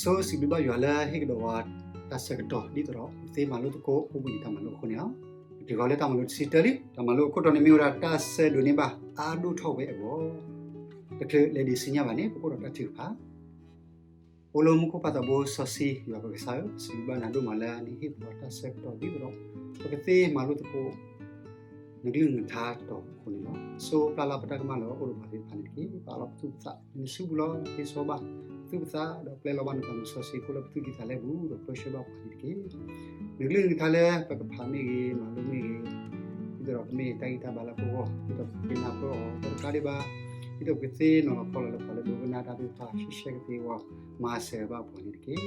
ဆိစံးဘျုးဘၣ်ယွၤလၢဟ့ၣ်ကဒီးဝဲတၢ်ဆၢကတီၢ် ဒ်သိးဒီးပကသ့မၤလိသကိးအိၣ်ဘှံးနံၤတၢ်မၤလိအဃိန့ၣ်လီၤ. ပတုၤဃီၤလၢတၢ်မၤလိတဆံတၢလံ, တၢ်မၤလိအခိၣ်တီန့ၣ်မ့ၢ်ဝဲဒၣ် တၢ်ဆၢဒိးန့ၢ်ဘၣ်အါဒိၣ်ထီၣ်ဝဲအဂီၢ်, တချုးလဲၤဒံးဆူညါဘၣ်န့ၣ် ပကအိၣ်ဒီးတၢ်ထုကဖၣ်. အိၣ်လၢမူခိၣ်ပၢ်သးဘိစီဆှံ ယွၤပကစၢ်ဧၢ, ပစံးဘျုးဘၣ်နၤဒိၣ်မးလၢနဟ့ၣ်ပှၤတၢ်ဆၢကတီၢ်ဒ်သိးဒီး ပကသ့မၤလိသကိး နကလုၢ်နကထါတီၤအဃိန့ၣ်လီၤ. ဆိပျၢ်လၢပတၢ်ကမၣ်လၢအအိၣ်ဒီးပှၤသ့ၣ်တဖၣ်န့ၣ်တက့ၢ်. ပာ်လီၤပသူၣ်ပသးလၢနစုပူၤလီၤ. သ့စီဘၣ်ပသူၣ်ပသး ဒီးပျဲလီၤဘၣ်နသးမုၢ်စီဆှံ ကိးလၢပသူၣ်ကံၢ်သးလဲပူၤ ဒီးပၢဆှၢဘၣ်ပှၤန့ၣ်တက့ၢ်. နကလုၢ်နကထါလၢပကဖးမ့ၢ်ဂ့ၤ, မၤလိမ့ၢ်ဂ့ၤ, ဒ်သိးဒီးကမ့ၢ်တၢ်ဂံၢ်တၢ်ဘါလၢပဂီၢ်, ဒ်သိးပကနၢ်ပၢၢ်အီၤ ဒီးတကးဒံးဘၣ် ဒ်သိးပကသ့နီၤလီၤခီလီၤလၢပှၤလၢဒိကနၣ်တၢ်သ့ၣ်တဖၣ် ဆှဲဆှဲကသ့အဂီၢ် မၤစၢၤဘၣ်ပှၤန့ၣ်တက့ၢ်.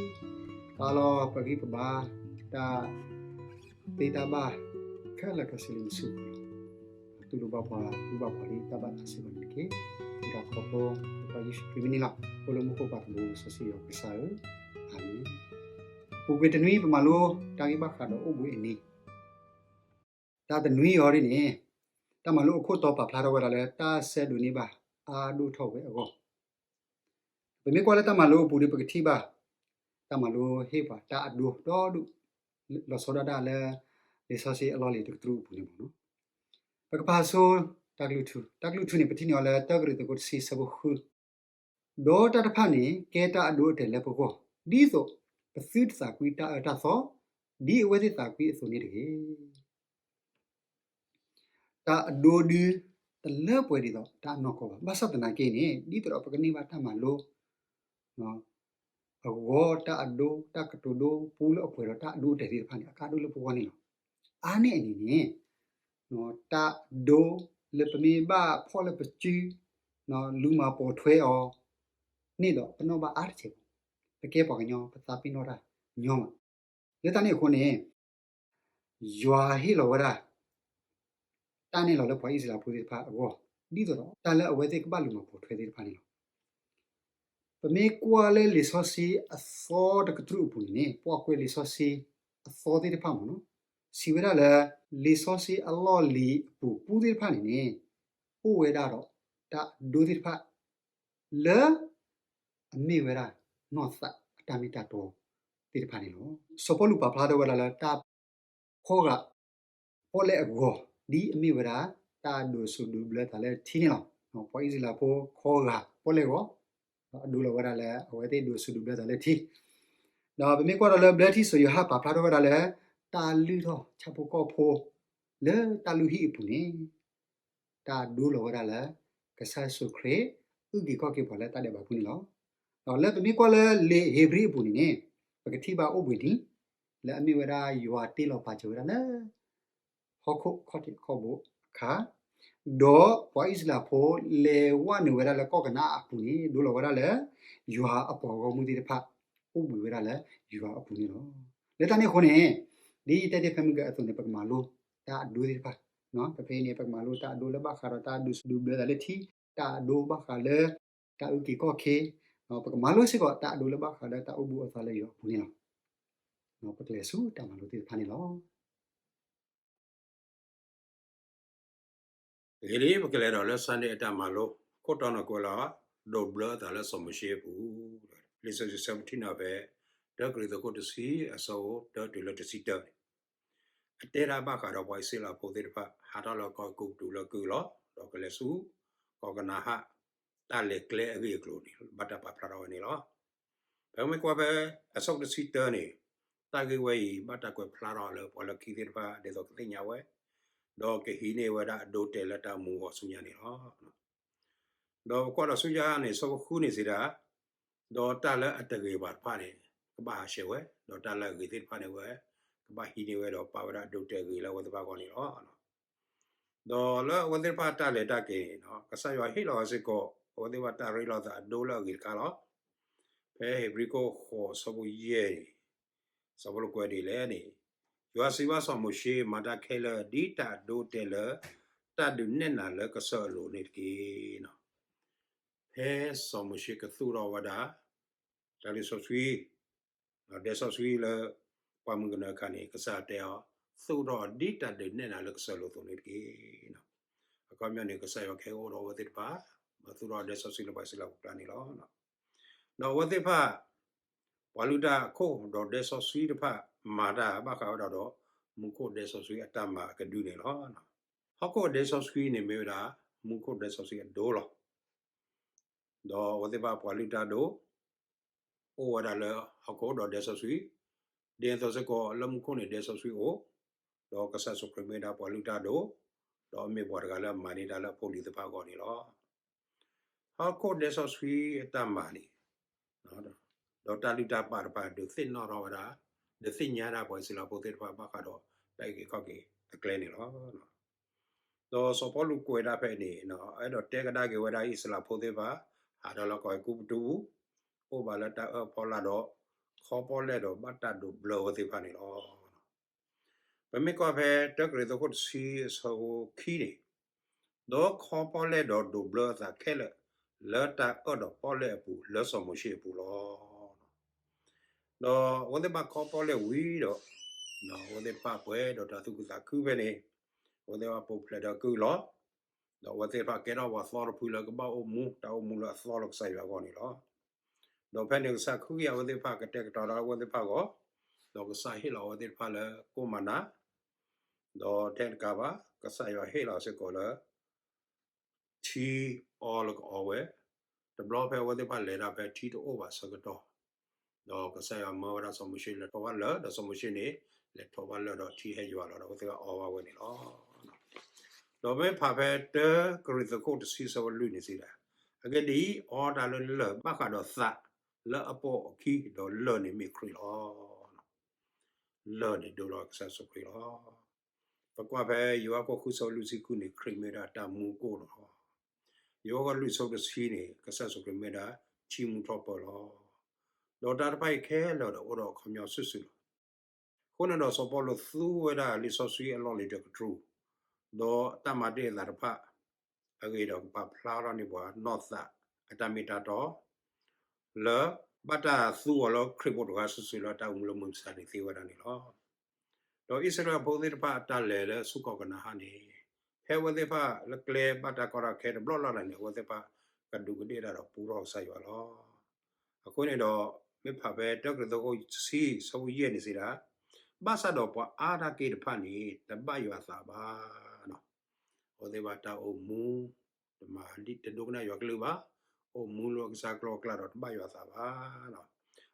ပာ်လီၤပဂံၢ်ပဘါ တၢ်သ့တၢ်ဘၣ်ခဲလၢာ်ခဲဆ့လၢနစုပူၤလီၤ. တူၢ်လိာ်ဘၣ်ပှၤ တူၢ်ဘၣ်ပှၤဒ်တၢ်ဘၣ်သးစ့ၢ်ကီးန့ၣ်တက့ၢ်. မ့ၢ်ဒၣ်ခီဖျိ ပကစၢ်ယ့ၣ်ၡူးခရံာ်မံၤန့ၣ်လီၤ. အိၣ်လၢမူခိၣ်ပၢ်သးဘိစီဆှံယွၤကစၢ်ဧၢ, အၤမ့ၣ်. ပူၤကွံာ်တနွံ ပမၤလိတၢ်ဂ့ၢ်ဘၣ်ဃးဒီးအိၣ်ဘှံးအနံၤ တၢ်တနွံအံၤဒ်န့ၣ် တၢ်မၤလိအခိၣ်တီပာ်ဖျါထီၣ်ဝဲဒၣ်လၢ တၢ်ဆၢဒိးန့ၢ်ဘၣ်အါဒိၣ်ထီၣ်ဝဲအဂီၢ်. ပမ့ၢ်ကွၢ်လၢတၢ်မၤလိအပူၤဒီး ပကထံၣ်ဘၣ် တၢ်မၤလိဟ့ၣ်ပှၤတၢ်အဒိဒီဒူၣ် လီၤဆီဒၣ်တၢ်လၢ လံာ်စီဆှံအလီၢ်လံၤတကတြူၢ်အပူၤန့ၣ်မ့ၢ်နီၤ. ပကဖးဆိတၢ်ကလုၢ်ထူ, တၢ်ကလုၢ်ထူန့ၣ် ပထံၣ်န့ၢ်အီၤလၢ တၢကရံၣ်သူးခိၣ်တဆံ ဆၢဖိဃု ဒီးတၢ်တဖၣ်န့ၣ် ကဲတၢ်အဒိအတဲာ်လၢပဂီၢ် ဒ်သိးပသုတသးကွံတၢ်အၢတၢ်သီ ဒ်အဝဲသ့ၣ်သးကွံအသိးန့ၣ်တဂ့ၤ. တၢ်အဒိဒု တလၢပှဲၤဒ်သိးတၢ်အနီၢ်ကီၢ်ဘၣ်. ဘၣ်ဆၣ်သနာ်က့န့ၣ် ဒ်သိးဒီးပကန့ၢ်ဘၣ်တၢ်မၤလိ အဂီၢ် တၢ်အဒိ တၢ်ကတိၤဒိ ပူလၢအပှဲၤဒီးတၢ်အဒိအတဲာ်သ့ၣ်တဖၣ်န့ၣ် အကါဒိၣ်လၢပဂီၢ်န့ၣ်လီၤ. အါန့ၢ်အန့ၣ်န့ၣ် တၢ်အဒိလၢပမ့ၢ်ဘၣ်ဖီၣ်လၢပစု လူၤမၤပိာ်ထွဲအီၤန့ၣ်ဒီး ပနီၣ်ဘၣ်အါတစဲးဖိ, ပကဲပှၤကညီ ပသးပ့ၤနီၣ်တၢ်ညီမး. လၢတၢ်န့ၣ်အဃိန့ၣ် ယွၤဟ့ၣ်လီၤဝဲဒၣ် တၢ်နဲၣ်လီၤလၢပှၤအံၣ်စရ့လးဖိသ့ၣ်တဖၣ်အဂီၢ် ဒ်သိးဒီးတၢ်လၢအဝဲသ့ၣ်ကဘၣ်လူၤမၤပိာ်ထွဲသ့ၣ်တဖၣ်န့ၣ်လီၤ. ပမ့ၢ်ကွၢ်လၢလံာ်စီဆှံအသီတကတြူၢ်အပူၤန့ၣ်န့ၣ် ပှၤကွဲးလံာ်စီဆှံအသီသ့ၣ်တဖၣ်မ့ၢ်နီၤ စံးဝဲဒၣ်လၢ လံာ်စီဆှံအလီၢ်လံၤအပူၤပူသ့ၣ်တဖၣ်န့ၣ်န့ၣ် အိၣ်ဝဲဒၣ်ဒီးတၢ်အဒိသ့ၣ်တဖၣ် လၢ အမ့ၢ်ဝဲဒၣ် နီၢ်သးအတၢ်မ့ၢ်တၢ်တီသ့ၣ်တဖၣ်န့ၣ်လီၤ. စီၤပီလူးပာ်ဖျါထီၣ်ဝဲဒၣ်လၢတၢ်ဖီဂာ်ဖီလဲၣ်အဂီၢ် ဒ်အမ့ၢ်ဝဲဒၣ် တၢ်ဒိးစူးဒိးဘျၢသးလၢထံန့ၣ်လီၤ. ပှၤအံၣ်စရ့လးဖိဖီဂာ်ဖီလဲၣ်အဂီၢ် ဒီးအဒိလီၤဝဲဒၣ်လၢအဝဲသ့ၣ်ဒိးစူးဒိးဘျၢသးလၢထံ ဒီးပမ့ၢ်ကွၢ်ဒီးလၢဘျၢထံစိၤယိၤဟၣ်ပာ်ဖျါထီၣ်ဝဲဒၣ်လၢ တၢ်လုၢ်ထီၣ်ဆၣ်ဖိကီၢ်ဖိ လၢတၢ်လုၢ်ဟံၣ်အပူၤန့ၣ် တၢ်ဒိလီၤဝဲဒၣ်လၢ ကစၢ်ယ့ၣ်ၡူးခရံာ် အုၣ်က့ၤခီၣ်က့ၤပှၤလၢတၢ်ဒဲးဘးပူၤန့ၣ်လီၤ. ဒီးလၢပမ့ၢ်ကွၢ်လၢလံာ်ဧ့ၤဘြံၤအပူၤန့ၣ်န့ၣ် ပကထံၣ်ဘၣ်အိၣ်ဘှံးနံၤ လၢအမ့ၢ်ဝဲဒၣ်ယွၤတ့လီၤပာ်စၢၤဝဲဒၣ်လၢ ဟီၣ်ခိၣ်ခီၣ်ထံးခီၣ်ဘိအခါ ဒီးပှၤအံၣ်စရ့လးဖိလဲၤဝဲနုာ်ဝဲဒၣ်လၢကီၢ်ကနၤအၣ်အပူၤန့ၣ် ဒိလီၤဝဲဒၣ်လၢ ယွၤအပှၤဂီၢ်မုၢ်သ့ၣ်တဖၣ် အိၣ်ဘှံးဝဲဒၣ်လၢယွၤအပူၤန့ၣ်လီၤ. လၢတၢ်န့ၣ်အဃိန့ၣ် ဒ်ယတဲတ့ၢ်ဖဲမုၢ်ဂီၤအသိးန့ၣ် ပကမၤလိတၢ်အဒိသ့ၣ်တဖၣ် ဖဲဖဲအံၤန့ၣ် ပကမၤလိတၢ်အဒိလၢဘၣ်ဃးဒီးတၢ်ဒိးစူးဒိးဘျၢသးလၢထံ, တၢ်အဒိဘၣ်ဃးလၢ တၢ်အုၣ်က့ၤခီၣ်က့ၤ, ပကမၤလိစ့ၢ်ကီးတၢ်အဒိလၢဘၣ်ဃးဒီးတၢ်အိၣ်ဘှံးအိၣ်သါလၢယွၤအပူၤန့ၣ်လီၤ. ပကလဲၤဆူတၢ်မၤလိသ့ၣ်တဖၣ်န့ၣ်လီၤ. တနံၤအံၤ ပကလဲၤဒီးလၢ Sunday အတၢ်မၤလိ ခိၣ်တီန့ၣ်ကွဲးလီၤ ဒိးဘျၢအသးလၢစီၤမိၤၡ့အပူၤ, လံာ်စီဆှံပထံၣ်န့ၢ်ဖဲ တၢကရံၣ်သူးခိၣ်တဆံ အဆၢဖိတၢတုၤလၢတဆံတၢန့ၣ် အတဲဒၣ်ဘၣ်ဃးဒီးပှၤအံၣ်စရ့လးဖိသ့ၣ်တဖၣ် ဟးထီၣ်လၢကီၢ်အဲၤကူပတူးလၢကုၢ်လီၤ ဒီးကလဲၤဆူ ကီၢ်ကနၤအၣ် တၢ်လဲၤကျဲအဂ့ၢ်အကျိၤန့ၣ် ဘၣ်တၢ်ပာ်ဖျါထီၣ်ဝဲန့ၣ်လီၤ. ပမ့ၢ်ကွၢ်ဖဲ အဆၢဖိတဆံတၢန့ၣ် တၢ်ဂ့ၢ်ဝဲအံၤ ဘၣ်တၢ်ကွဲးဖျါထီၣ်လၢပှၤလၢခံသ့ၣ်တဖၣ် ဒ်သိးကသ့ၣ်ညါဝဲ, ဒီးကဟံးန့ၢ်ဝဲဒၣ်အဒိတဲာ်လၢတၢ်မူအဂီၢ်ဆူညါန့ၣ်လီၤ. ဒီးပကွၢ်ဒီးဆူညါန့ၣ် ဆၢဖိဃုန့ၣ်စံးဒၣ်, ဒီးတၢ်လၢအတဂ့ၤဘၣ်တဖၣ်န့ၣ် ကဘၣ်ဟးဆှဲးဝဲ, ဒီးတၢ်လၢအဂ့ၤသ့ၣ်တဖၣ်န့ၣ်ဝဲ ကဘၣ်ဟံးန့ၢ်ဝဲဒီးပာ်ဝဲဒၣ်အဒိတဲာ်အဂ့ၤလၢအဝဲသ့ၣ်တဖၣ်အဂီၢ်န့ၣ်လီၤ. ဒီးလၢအဝဲသ့ၣ်တဖၣ်တၢ်လဲၤတၢ်က့ၤန့ၣ် ကစၢ်ယွၤဟ့ၣ်လီၤဝဲစ့ၢ်ကီး အဝဲသ့ၣ်တဖၣ်တၢ်ရ့လိာ်သးအဒိလၢအဂ့ၤတခါလီၤ. ဖဲဧ့ၤဘြံၤခိၣ်ဃိးဆၢဖိယဲၢ်န့ၣ် စီၤပီလူးကွဲးဒ်လဲၣ်န့ၣ်, ယွၤစံးဘၣ်စီၤမိၤၡ့, မၤတၢ်ခဲလၢာ်ဒ်တၢ်အဒိတဲာ်လၢ တၢ်ဒုးနဲၣ်နၤလၢကစၢၢ်အလိၤန့ၣ်တက့ၢ်. ဖဲစီၤမိၤၡ့ကသူၣ်ထီၣ်ဝဲဒၣ် တၢ်လံာ်စီဆှံ ဒီးဒဲစီဆှံလၢ ပှၢ်မုၢ်ကနၢအခါန့ၣ် ကစၢ်ယွၤတဲအီၤ, သူၣ်ထီၣ်ဒ်တၢ်ဒုးနဲၣ်နၤလၢကစၢၢ်အလိၤအသိးန့ၣ်တက့ၢ်. အခီပညီန့ၣ် ကစၢ်ယွၤကဟဲအိၣ်ဒီးအဝဲသ့ၣ်တဖၣ်, မၤသူၣ်ထီၣ်ဒဲစီဆှံလၢပှၤအံၣ်စရ့လးဖိအကျါန့ၣ်လီၤ. ဒီးအဝဲသ့ၣ်တဖၣ် ပှၤလုၢ်တၢ်အခိၣ်ဒီးဒဲစီဆှံတဖၣ် မၤတၢ်ဘၣ်ဃးဝဲဒၣ်ဒီး မူခိၣ်ဒဲစီဆှံအတၢ်မၤအကဒုန့ၣ်လီၤ. ဟီၣ်ခိၣ်ဒဲစီဆှံန့ၣ်မ့ၢ်ဝဲဒၣ် မူခိၣ်ဒဲစီဆှံအဒိလီၤ. ဒီးအဝဲသ့ၣ်တဖၣ်ပှၤလုၢ်တၢ်ဒိၣ် အိၣ်ဝဲဒၣ်လၢဟီၣ်ခိၣ်ဒီးဒဲစီဆှံ, ဒ်သိးစ့ၢ်ကီးလၢမူခိၣ်န့ၣ်ဒဲစီဆှံအိၣ်, ဒီးကစၢ်ယ့ၣ်ၡူးခရံာ်မ့ၢ်ဒၣ်ပှၤလုၢ်တၢ်ဒိၣ်, ဒီးအမ့ၢ်ပှၤတဂၤလၢအမၤန့ၢ်တၢ်လၢအဖိအလံၤသ့ၣ်တဖၣ်အဂီၢ်န့ၣ်လီၤ. ဟီၣ်ခိၣ်ဒဲစီဆှံအတၢ်မၤန့ၣ် ဒီးတၢ်လုၢ်တၢ်ပာ်တဖၣ် ဒုးသ့ၣ်နီၣ်ထီၣ်ဝဲဒၣ်, ဒုးသ့ၣ်ညါဒၣ်ပှၤအံၣ်စရ့လးဖိသ့ၣ်တဖၣ်ဘၣ်ဃးဒီးတၢ်အုၣ်က့ၤခီၣ်က့ၤအကျဲန့ၣ်လီၤ. ဒီးစီၤပီလူးကွဲးဒၣ်ဖဲအံၤန့ၣ် အဲၣ်ဒိးတဲကဒါက့ၤဝဲဒၣ်အံၣ်စရ့လးဖိသ့ၣ်တဖၣ် ဟးထီၣ်လၢကီၢ်အဲၤကူပတူးပူၤ, အိၣ်ဘၣ်လၢတၢ်အၢၣ်ဖီလာ်ဒီး ခီပီလဲၢ်ဒီးဘၣ်တၢ်ဒိးဘျၢအဝဲသ့ၣ်တဖၣ်န့ၣ်လီၤ. ပမ့ၢ်ကွၢ်ဖဲတၢကရံၣ်သူးခိၣ်တဆံအဆၢဖိခံန့ၣ်, ဒီးခီပီလဲၢ်ဒီးဒိးဘျၢအသးခဲလၢာ် လၢတၢ်အၢၣ်ဒီးပီၣ်လဲၣ်အပူၤ လၢစီၤမိၤၡ့အပူၤလီၤ. ဒီးအဝဲသ့ၣ်တဖၣ်ခီပီလဲၢ်ဝံၤဒီး အဝဲသ့ၣ်တဖၣ်ပှဲၤဒီးတၢ်သူၣ်ခုသးခုဖဲန့ၣ်, အဝဲသ့ၣ်တဖၣ်ပူၤဖျဲးဒီးကုၢ်လီၤ. ဒီးအဝဲသ့ၣ်တဖၣ်ကဲထီၣ်ပှၤသီတဖုလၢကဘၣ်အိၣ်မူတၢ်အိၣ်မူလၢအသီလၢကစၢ်ယွၤအဂီၢ်န့ၣ်လီၤ. ဒီးဖဲန့ၣ်ကစၢ်ခူကယၤအဝဲသ့ၣ်တဖၣ်ကတဲာ်ကတီၤဒီးအဝဲသ့ၣ်တဖၣ်အဂီၢ်, ဒီးကစၢ်ဟ့ၣ်လီၤအဝဲသ့ၣ်တဖၣ်လၢကိၣ်မၤနၤ, ဒီးထဲတကးဘၣ် ကစၢ်ယွၤဟ့ၣ်လီၤစ့ၢ်ကီးလၢ ထံအီလၢကအီဝဲ, တဘျီဖဲအဝဲသ့ၣ်တဖၣ်လဲၤဒၣ်ဖဲထံတအိၣ်ဘၣ်အဆၢကတီၢ်, ဒီးကစၢ်ယွၤမၢဝဲဒၣ်စီၤမိၤၡ့လဲၤထီၣ်ဘၣ်လၢၢ်, ဒီးစီၤမိၤၡ့န့ၣ် လဲၤထီၣ်ဘၣ်လၢၢ်ဒီးထံဟဲယွၤလီၤဒီးအဝဲသ့ၣ်တဖၣ်အီဘၣ်ဝဲန့ၣ်လီၤ. ဒီးမ့ၢ်ဖးဖဲတၢကရံၣ်သူးခိၣ်တဆံအဆၢဖိလွံၢ်န့ၣ်စံးဒၣ်, အဂ့ၢ်ဒ်အံၤ, အီတၢ်လၢလၢၢ်ဘၣ်ဃးဒီးသးလၢအပိာ်အခံ, ဒီးလၢၢ်န့ၣ်မ့ၢ်ခရံာ်လီၤ. လၢၢ်န့ၣ်ဒိလီၤကစၢ်ယ့ၣ်ၡူးခရံာ်လီၤ. ပကွၢ်ဖဲယိၤဟၣ်ခိၣ်ဃုဆၢဖိလွံၢ်ဆံဃုန့ၣ် ခရံာ်မ့ၢ်ဝဲဒၣ်တၢ်မူကိၣ်လီၤ. ယိၤဟၣ်ခိၣ်လွံၢ်ဆၢဖိတဆံန့ၣ် ကစၢ်ယ့ၣ်ၡူးခရံာ်မ့ၢ်ဝဲဒၣ်ထံမူထီၣ်ပၢၢ်လီၤ. ဒီးတၢ်တဖၣ်အံၤခဲလၢာ်ဒီးအိၣ်ဒီးအခီပညီစုာ်စုာ်လီၤ. အဃိန့ၣ်ဒီးစီၤပီလူးသူဝဲဒၣ်လံာ်စီဆှံအလီၢ်လံၤတကတြူၢ်, ဒီးတၢ်မၤတ့ၢ်အသးတဖၣ် အဂ့ၢ်ဒီးကပာ်ဖျါထီၣ်န့ၢ်ပှၤနီၢ်သးအတၢ်မ့ၢ်တၢ်တီ လၢဘၣ်တၢ်သူအီၤလၢခရံာ်ဖိတဂၤစုာ်စုာ်လၢတၢ်အိၣ်မူလၢမုၢ်မဆါန့ၣ်သ့ဝဲဒၣ်န့ၣ်လီၤ. ဒီးအံၣ်စရ့လးဖိသ့ၣ်တဖၣ်အတၢ်လဲၤလၢဆူကီၢ်ကနၤအၣ်န့ၣ်, ဖဲအဝဲသ့ၣ်တဖၣ်လၢကျဲဘၣ်တၢ်ကီတၢ်ခဲတဘျီလၢ်လၢ်န့ၣ် အဝဲသ့ၣ်တဖၣ်ကဒူးကဒ့ၣ်တၢ်ဒီးပူထီၣ်ကစၢ်ယွၤလီၤ. အဃိန့ၣ်ဒီး မ့ၢ်ဖးဖဲတၢကရံၣ်သူးခိၣ်တဆံအဆၢဖိယဲၢ်န့ၣ်စံးဒၣ်, ဘၣ်ဆၣ်ဒီးပှၤအါတက့ၢ်တဖၣ်န့ၣ် တဘၣ်ယွၤအသးဘၣ် အဝဲသ့ၣ်တဖၣ်တၢ်အိၣ်မူ တမၤဒ်တဒိကနၣ်ယွၤကလုၢ်ဘၣ်, အိၣ်မူလၢကစၢ်ကျိအကျါဒီးတဘၣ်ယွၤအသးဘၣ်.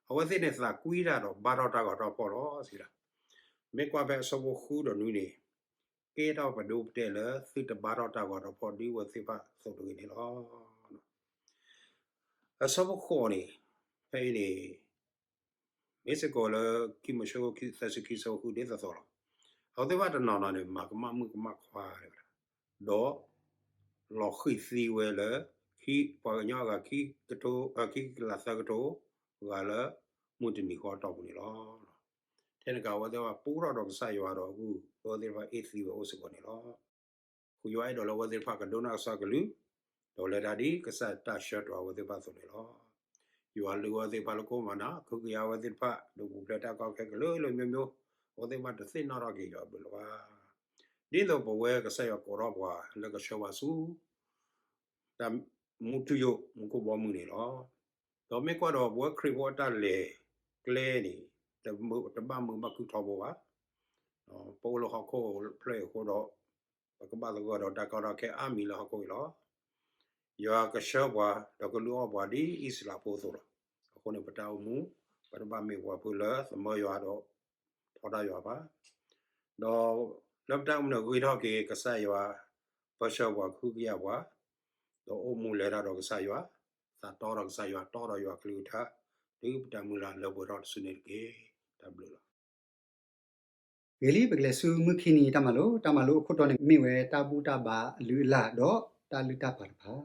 အဝဲသ့ၣ်န့ၣ်သးကွံတၢ်ဒီးဘါထီၣ်တၢ်ဂီၤထီၣ်ဖီၣ်လီၤစံးဒၣ်. မ့ၢ်ကွၢ်ဖဲအဆၢဖိဃုဒီးနွံန့ၣ်, ကဲထီၣ်ပဒိၣ်ပတဲာ်လၢသုတဘါထီၣ်တၢ်ဂီၤထီၣ်ဖီၣ်ဒ်အဝဲသ့ၣ်တဖၣ်အသိးတဂ့ၤန့ၣ်လီၤ. အဆၢဖိဃိးန့ၣ်, ဖဲအံၤန့ၣ် မ့ၢ်စ့ၢ်ကီးလၢ ခံမိၤၡ့သၢဆံခံဆၢဖိဃုဒ်သိးသိးလီၤ. အဝဲသ့ၣ်တဖၣ်တနီၤနီၤန့ၣ် မၤကမၣ်မုၣ်ကမၣ်ခွါဝဲဒၣ်, ဒီးလီၤဃံးသံဝဲလၢ ပှၤကညီအဂၤ ခံကလးသၢကထိ ဂၤလၢ မုၢ်တနံၤဃီအတီၢ်ပူၤန့ၣ်လီၤ. ထဲန့ၣ်ကး အဝဲသ့ၣ်တဖၣ်ပူထီၣ်ဒီးကစၢ်ယွၤဒီး အဝဲသ့ၣ်တဖၣ်အ့ၣ်သံဝဲအိၣ်စ့ၢ်ကီးန့ၣ်လီၤ. ဃုာ်ယွၤအဲၣ်ဒိးလၢအဝဲသ့ၣ်တဖၣ်ကဒိကနၣ်ကစၢ်ကလုၢ်, ဒီးလဲၤတၢ်ဒ်ကစၢ်တၢ်ဆှၢတွၤအဝဲသ့ၣ်တဖၣ်အသိးန့ၣ်လီၤ. ယွၤလုၢ်အဝဲသ့ၣ်တဖၣ်လၢကိၣ်မၤနၤ, ခူကယၤအဝဲသ့ၣ်တဖၣ် ဒီးပူၤဖျဲးတၢ်ကီခဲကလုာ်လၢမျိုးမျိုး, အဝဲသ့ၣ်တဖၣ်တသ့ၣ်နီၣ်ထီၣ်က့ၤယွၤဘျုးလၢၤဘၣ်. ဒ်သိးပဝဲကစၢ်ယွၤကိးထီၣ်ပှၤလၢကဆှၢပှၤဆူ တၢ်မူထူယိာ်မူခိၣ်ဘီမုၢ်န့ၣ်လီၤ. ဒီးမ့ၢ်ကွၢ်ဒီးပဝဲခရံာ်ဖိအတၢ်လဲၤကျဲန့ၣ် တဘၣ်မုာ်ဘၣ်ခုၣ်ထီဘိဘၣ်. ပအိၣ်လၢဟီၣ်ခိၣ်ဖျၢၣ်အံၤအဃိဒီး ပကဘၣ်သဂၢၢ်ဒီးတၢ်ကီတၢ်ခဲအါမံၤလၢဟီၣ်ခိၣ်အံၤလီၤ. ယွၤကဆှၢပှၤဒီးကလုၢ်အီၣ်ပှၤဒ်အံၣ်စရ့လးဖိအသိးလီၤ. အဃိန့ၣ် ပတၢ်အိၣ်မူ ပတဘၣ်မ့ၢ်ပှၤဖိလၢသမၢယွၤဒီးထီဒါယွၤဘၣ်. ဒီးလၢပတၢ်အိၣ်မူန့ၣ် ဂ့ၤထီၣ်က့ၤကစၢ်ယွၤ ပၢဆှၢပှၤ ကဟုကယာ်ပှၤ, ဒီးအိၣ်မူလဲၤတၢ်ဒီးကစၢ်ယွၤ, သးတီဒီးကစၢ်ယွၤ, တီဒီးယွၤကလုၢ်ကထါ, တုၤပတၢ်မုၢ်လၢ်လၢပှဲၤထီၣ်တစုန့ၣ်တက့ၢ်. တၢ်ဘျုးလီၤ. ဂ့ၤလံ ပကလဲၤဆူမုၢ်ခံနံၤတၢ်မၤလိ, တၢ်မၤလိအခိၣ်တီန့ၣ် မ့ၢ်ဝဲတၢ်ဘူၣ်တၢ်ဘါအလုၢ်အလၢ် ဒီးတၢ်လုၢ်တၢ်ပာ်တဖၣ်.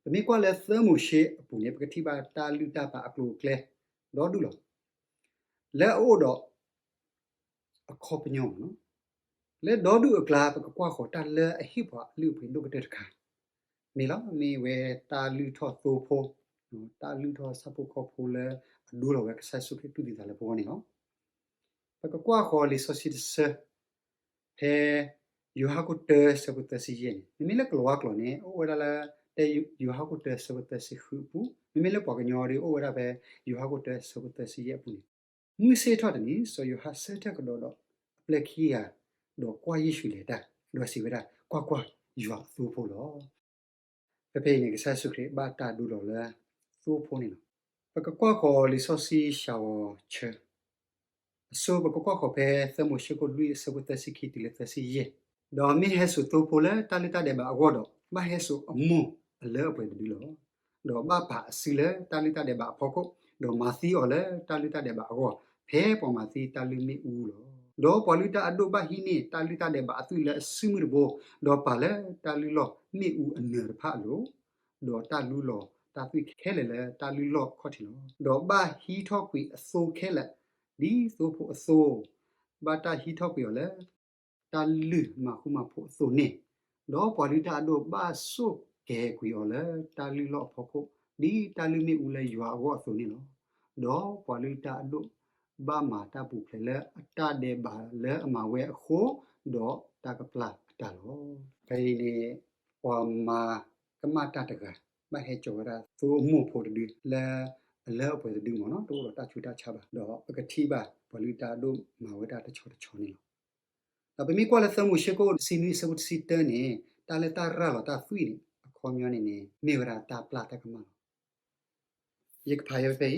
ပမ့ၢ်ကွၢ်လၢသၢမိၤၡ့အပူၤန့ၣ် ပကထံၣ်ဘၣ်တၢ်လုၢ်တၢ်ပာ်အကျိၤအကျဲ ဒီဒူၣ်လီၤ. လၢအအိၣ်ဒီး အခီပညီမ့ၢ်နီၤ, လၢဒီဒူၣ်အကျါ ပကကွၢ်ဃီၤတၢ်လၢအဟ့ၣ်ပှၤအလုၢ်အပှ့ၤဒိၣ်ကတၢၢ်တခါ မ့ၢ်လီၤ. မ့ၢ်ဝဲတၢ်လုၢ်ထီၣ်သိဖိ, တၢ်လုၢ်ထီၣ်ဆၣ်ဖိကီၢ်ဖိလၢအဒိလီၤဝဲကစၢ်ယ့ၣ်ၡူးခရံာ်တူၢ်သံသးလၢပဂီၢ်န့ၣ်လီၤ. ပကကွၢ်ဃီၤလံာ်စီဆှံတဆၢ ဖဲယိၤဟၣ်ခိၣ်တၢ ဆၢဖိသၢဆံယဲၢ်န့ၣ်, မ့မ့ၢ်လၢကလၤဝါကျိာ်န့ၣ် အိၣ်ဝဲဒၣ်လၢ တဲယိၤဟၣ်ခိၣ်တၢ ဆၢဖိသၢဆံဃုအပူၤ, မ့မ့ၢ်လၢပှၤကညီဒီးအိၣ်ဝဲဒၣ်ဖဲ ယိၤဟၣ်ခိၣ်တၢ ဆၢဖိသၢဆံယဲၢ်အပူၤန့ၣ်, မုၢ်ဆ့ၣ်ထီၣ်တနံၤ စီၤယိၤဟၣ်ဆၢထၢၣ်ကဒီးဒီးအပျဲၢ်ခံဂၤ, ဒီးကွၢ်ယ့ၣ်ၡူးလဲၤတၢ်, ဒီးစံးဝဲဒၣ်, ကွၢ်ကွၢ်, ယွၤအသိဖိလီၤ. ဖဲဖဲအံၤန့ၣ် ကစၢ်ယ့ၣ်ၡူးခရံာ်ဘၣ်တၢ်ဒိလီၤလၢသိဖိန့ၣ်လီၤ. ပကကွၢ်ဃီၤလံာ်စီဆှံစှၤဂီၤဆၢ အဆိ ပကကွၢ်ဃီၤဖဲသၢမိၤၡ့ခိၣ်လွံၢ်အဆၢဖိသၢဆံခံတုၤလၢသၢဆံယဲၢ်, ဒီးမ့ၢ်ဟဲစိာ်သိဖိလၢတၢ်လုၢ်တၢ်ဒဲးဘးအဂီၢ်ဒီး ဘၣ်ဟဲစိာ်အမိၢ်အလၢအပှဲၤတဒုလီၤ. ဒီးဘၣ်ပာ်အစုလၢတၢ်လုၢ်တၢ်ဒဲးဘးအဖီခိၣ်, ဒီးမၤသံအီၤလၢတၢ်လုၢ်တၢ်ဒဲးဘးအဂီၢ်, ဖဲပှၤမၤသံတၢ်လုၢ်မ့ၣ်အူလီၤ. ဒီးပှၤလုၢ်တၢ်အဒိၣ်ဘၣ်ဟံးန့ၢ်တၢ်လုၢ်တၢ်ဒဲးဘးအသွံၣ်လၢအစုမုၢ်တဘိ, ဒီးပာ်လၢတၢ်လုၢ်လီၢ်မ့ၣ်အူအနၢၤတဖၣ်အလိၤ, ဒီးတၢ်လူလီၤတၢ်သွံၣ်ခဲလၢာ်လၢတၢ်လုၢ်လီၢ်အခီၣ်ထံးလီၤ. ဒီးဘၣ်ဟံးထီၣ်ကွံာ်အသိခဲလၢာ်, ဒ်သိဖိအသိ ဘၣ်တၢ်ဟံးထီၣ်ကွံာ်အီၤလၢ တၢ်လုၢ်မၤဃူမၤဖိးအသိးန့ၣ်, ဒီးပှၤလုၢ်တၢ်အဒိၣ်ဘၣ်စိာ်ကဲၤကွံာ်အီၤလၢတၢ်လုၢ်လီၢ်အဖီခိၣ်, ဒ်တၢ်လုၢ်မ့ၣ်အူလၢယွၤအဂီၢ်အသိးန့ၣ်လီၤ. ဒီးပှၤလုၢ်တၢ်အဒိၣ်ဘၣ်မၤတၢ်ပူၤဖျဲးလၢအတၢ်ဒဲးဘးလၢအမၤဝဲအဃိ, ဒီးတၢ်ကပျၢ်အတၢ်လီၤ. ဖဲအံၤန့ၣ် ပှၤမၤကမၣ်တၢ်တဂၤ ဘၣ်ဟဲစိာ်ဝဲဒၣ်သိအမိၢ်ဖိတဒု လၢအလၢအပှဲၤတဒုမ့ၢ်နီၤ, တအိၣ်ဒီးတၢ်ဆူးတၢ်ဆါဘၣ်, ဒီးပကထံၣ်ဘၣ်ပှၤလုၢ်တၢ်အဒိၣ်မၤဝဲဒၣ်တဆီတဆီန့ၣ်လီၤ. ဒီးပမ့ၢ်ကွၢ်လၢသၢမိၤၡ့ခိၣ်တဆံနွံအဆၢဖိတဆံတၢန့ၣ်, တၢ်လၢတၢ်ရၤလီၤတၢ်သွံၣ်န့ၣ် အခီပညီန့ၣ်န့ၣ် မ့ၢ်ဝဲဒၣ်တၢ်ပျၢ်တၢ်ကမၣ်လီၤ. ယကဖးယဲဖဲ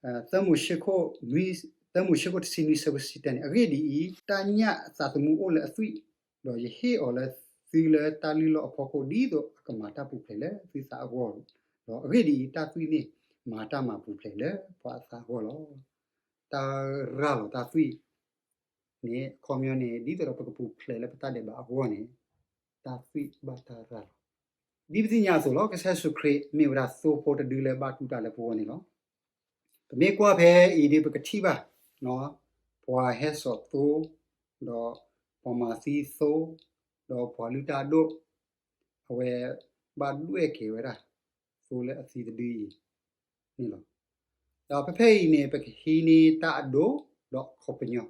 အံၤ, သၢမိၤၡ့ခိၣ်တဆံနွံအဆၢဖိတဆံတၢန့ၣ်, အဂ့ၢ်ဒ်အံၤ, တၢ်ညၣ်သးသမူအိၣ်လၢအသွံၣ်, ဒီးယဟ့ၣ်အီၤလၢသုလၢတၢ်လုၢ်လီၢ်အဖီခိၣ် ဒ်သိးအကမၤတၢ်ပူၤဖျဲးလၢသုသးအဂီၢ်လီၤ. အဂ့ၢ်ဒ်အံၤ, တၢ်သွံၣ်န့ၣ်မၤတၢ်မၤပူၤဖျဲးလၢပှၤအသးအဂီၢ်လီၤ. တၢ်ရၤလီၤတၢ်သွံၣ် န့ၣ် အခီပညီန့ၣ် ဒ်သိးဒီးပကပူၤဖျဲးလၢပတၢ်ဒဲးဘးအဂီၢ်န့ၣ်, တၢ်သွံၣ်ဘၣ်တၢ်ရၤလီၤ. ဒ်ပသ့ၣ်ညါအသိးလီၤ, ကစၢ်ယ့ၣ်ၡူးခရံာ်မ့ၢ်ဝဲဒၣ်သိဖိတဒုလၢဘၣ်တူၢ်တၢ်လၢပဂီၢ်န့ၣ်လီၤ. ပမ့ၢ်ကွၢ်ဖဲအံၤဒီး ပကထံၣ်ဘၣ် ပှၤဟဲစိာ်သိ, ဒီးပှၤမၤသံသိ, ဒီးပှၤလုၢ်တၢ်အဒိၣ်, အဝဲဘၣ်ဒွဲၣ်က့ၤဝဲဒၣ် သိလၢအသံတဒုအံၤန့ၣ်လီၤ. ဒီးဖဲဖဲအံၤန့ၣ် ပကဟံးန့ၢ်တၢ်အဒိဒီးအခီပညီ,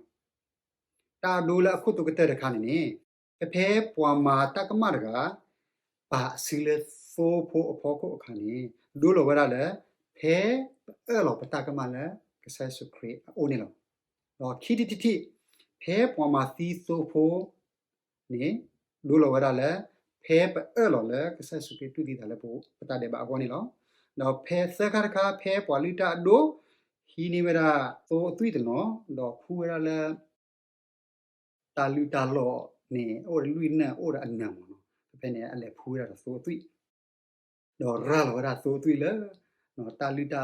တၢ်အဒိလၢအခိၣ်သတးကတၢၢ်တခါန့ၣ်န့ၣ်, ဖဲဖဲပှၤမၤတၢ်ကမၣ်တဂၤ ပာ်အစုလၢသိဖိအဖီခိၣ်အခါန့ၣ်, ဒိလီၤဝဲဒၣ်လၢ ဖဲပအၢၣ်လီၤပတၢ်ကမၣ်လၢကစၢ်ယ့ၣ်ၡူးခရံာ်အအိၣ်န့ၣ်လီၤ. ဒီးခံထံၣ်တထံၣ်, ဖဲပှၤမၤသံသိဖိန့ၣ် ဒိလီၤဝဲဒၣ်လၢ ဖဲပအၢၣ်လီၤလၢကစၢ်ယ့ၣ်ၡူးခရံာ်တူၢ်သံသးလၢပတၢ်ဒဲးဘးအဂီၢ်န့ၣ်လီၤ. ဒီးဖဲသၢခါတခါ ဖဲပှၤလုၢ်တၢ်အဒိ ဟံးန့ၢ်ဝဲဒၣ်သိအသွံၣ်တနီၤ, ဒီးဖှူဝဲဒၣ်လၢ တၢ်လုၢ်တၢ်လီၢ်န့ၣ် အိၣ်ဒီးလွံၢ်နၢၣ် အိၣ်ဒီးအနၢၤမ့ၢ်နီၤ, ဖဲဖဲန့ၣ် အလဲၤဖှူဝဲဒၣ်ဒီးသိအသွံၣ်, ဒီးရၤလီၤဝဲဒၣ်သိအသွံၣ်လၢ တၢ်လုၢ်တၢ်လီၢ်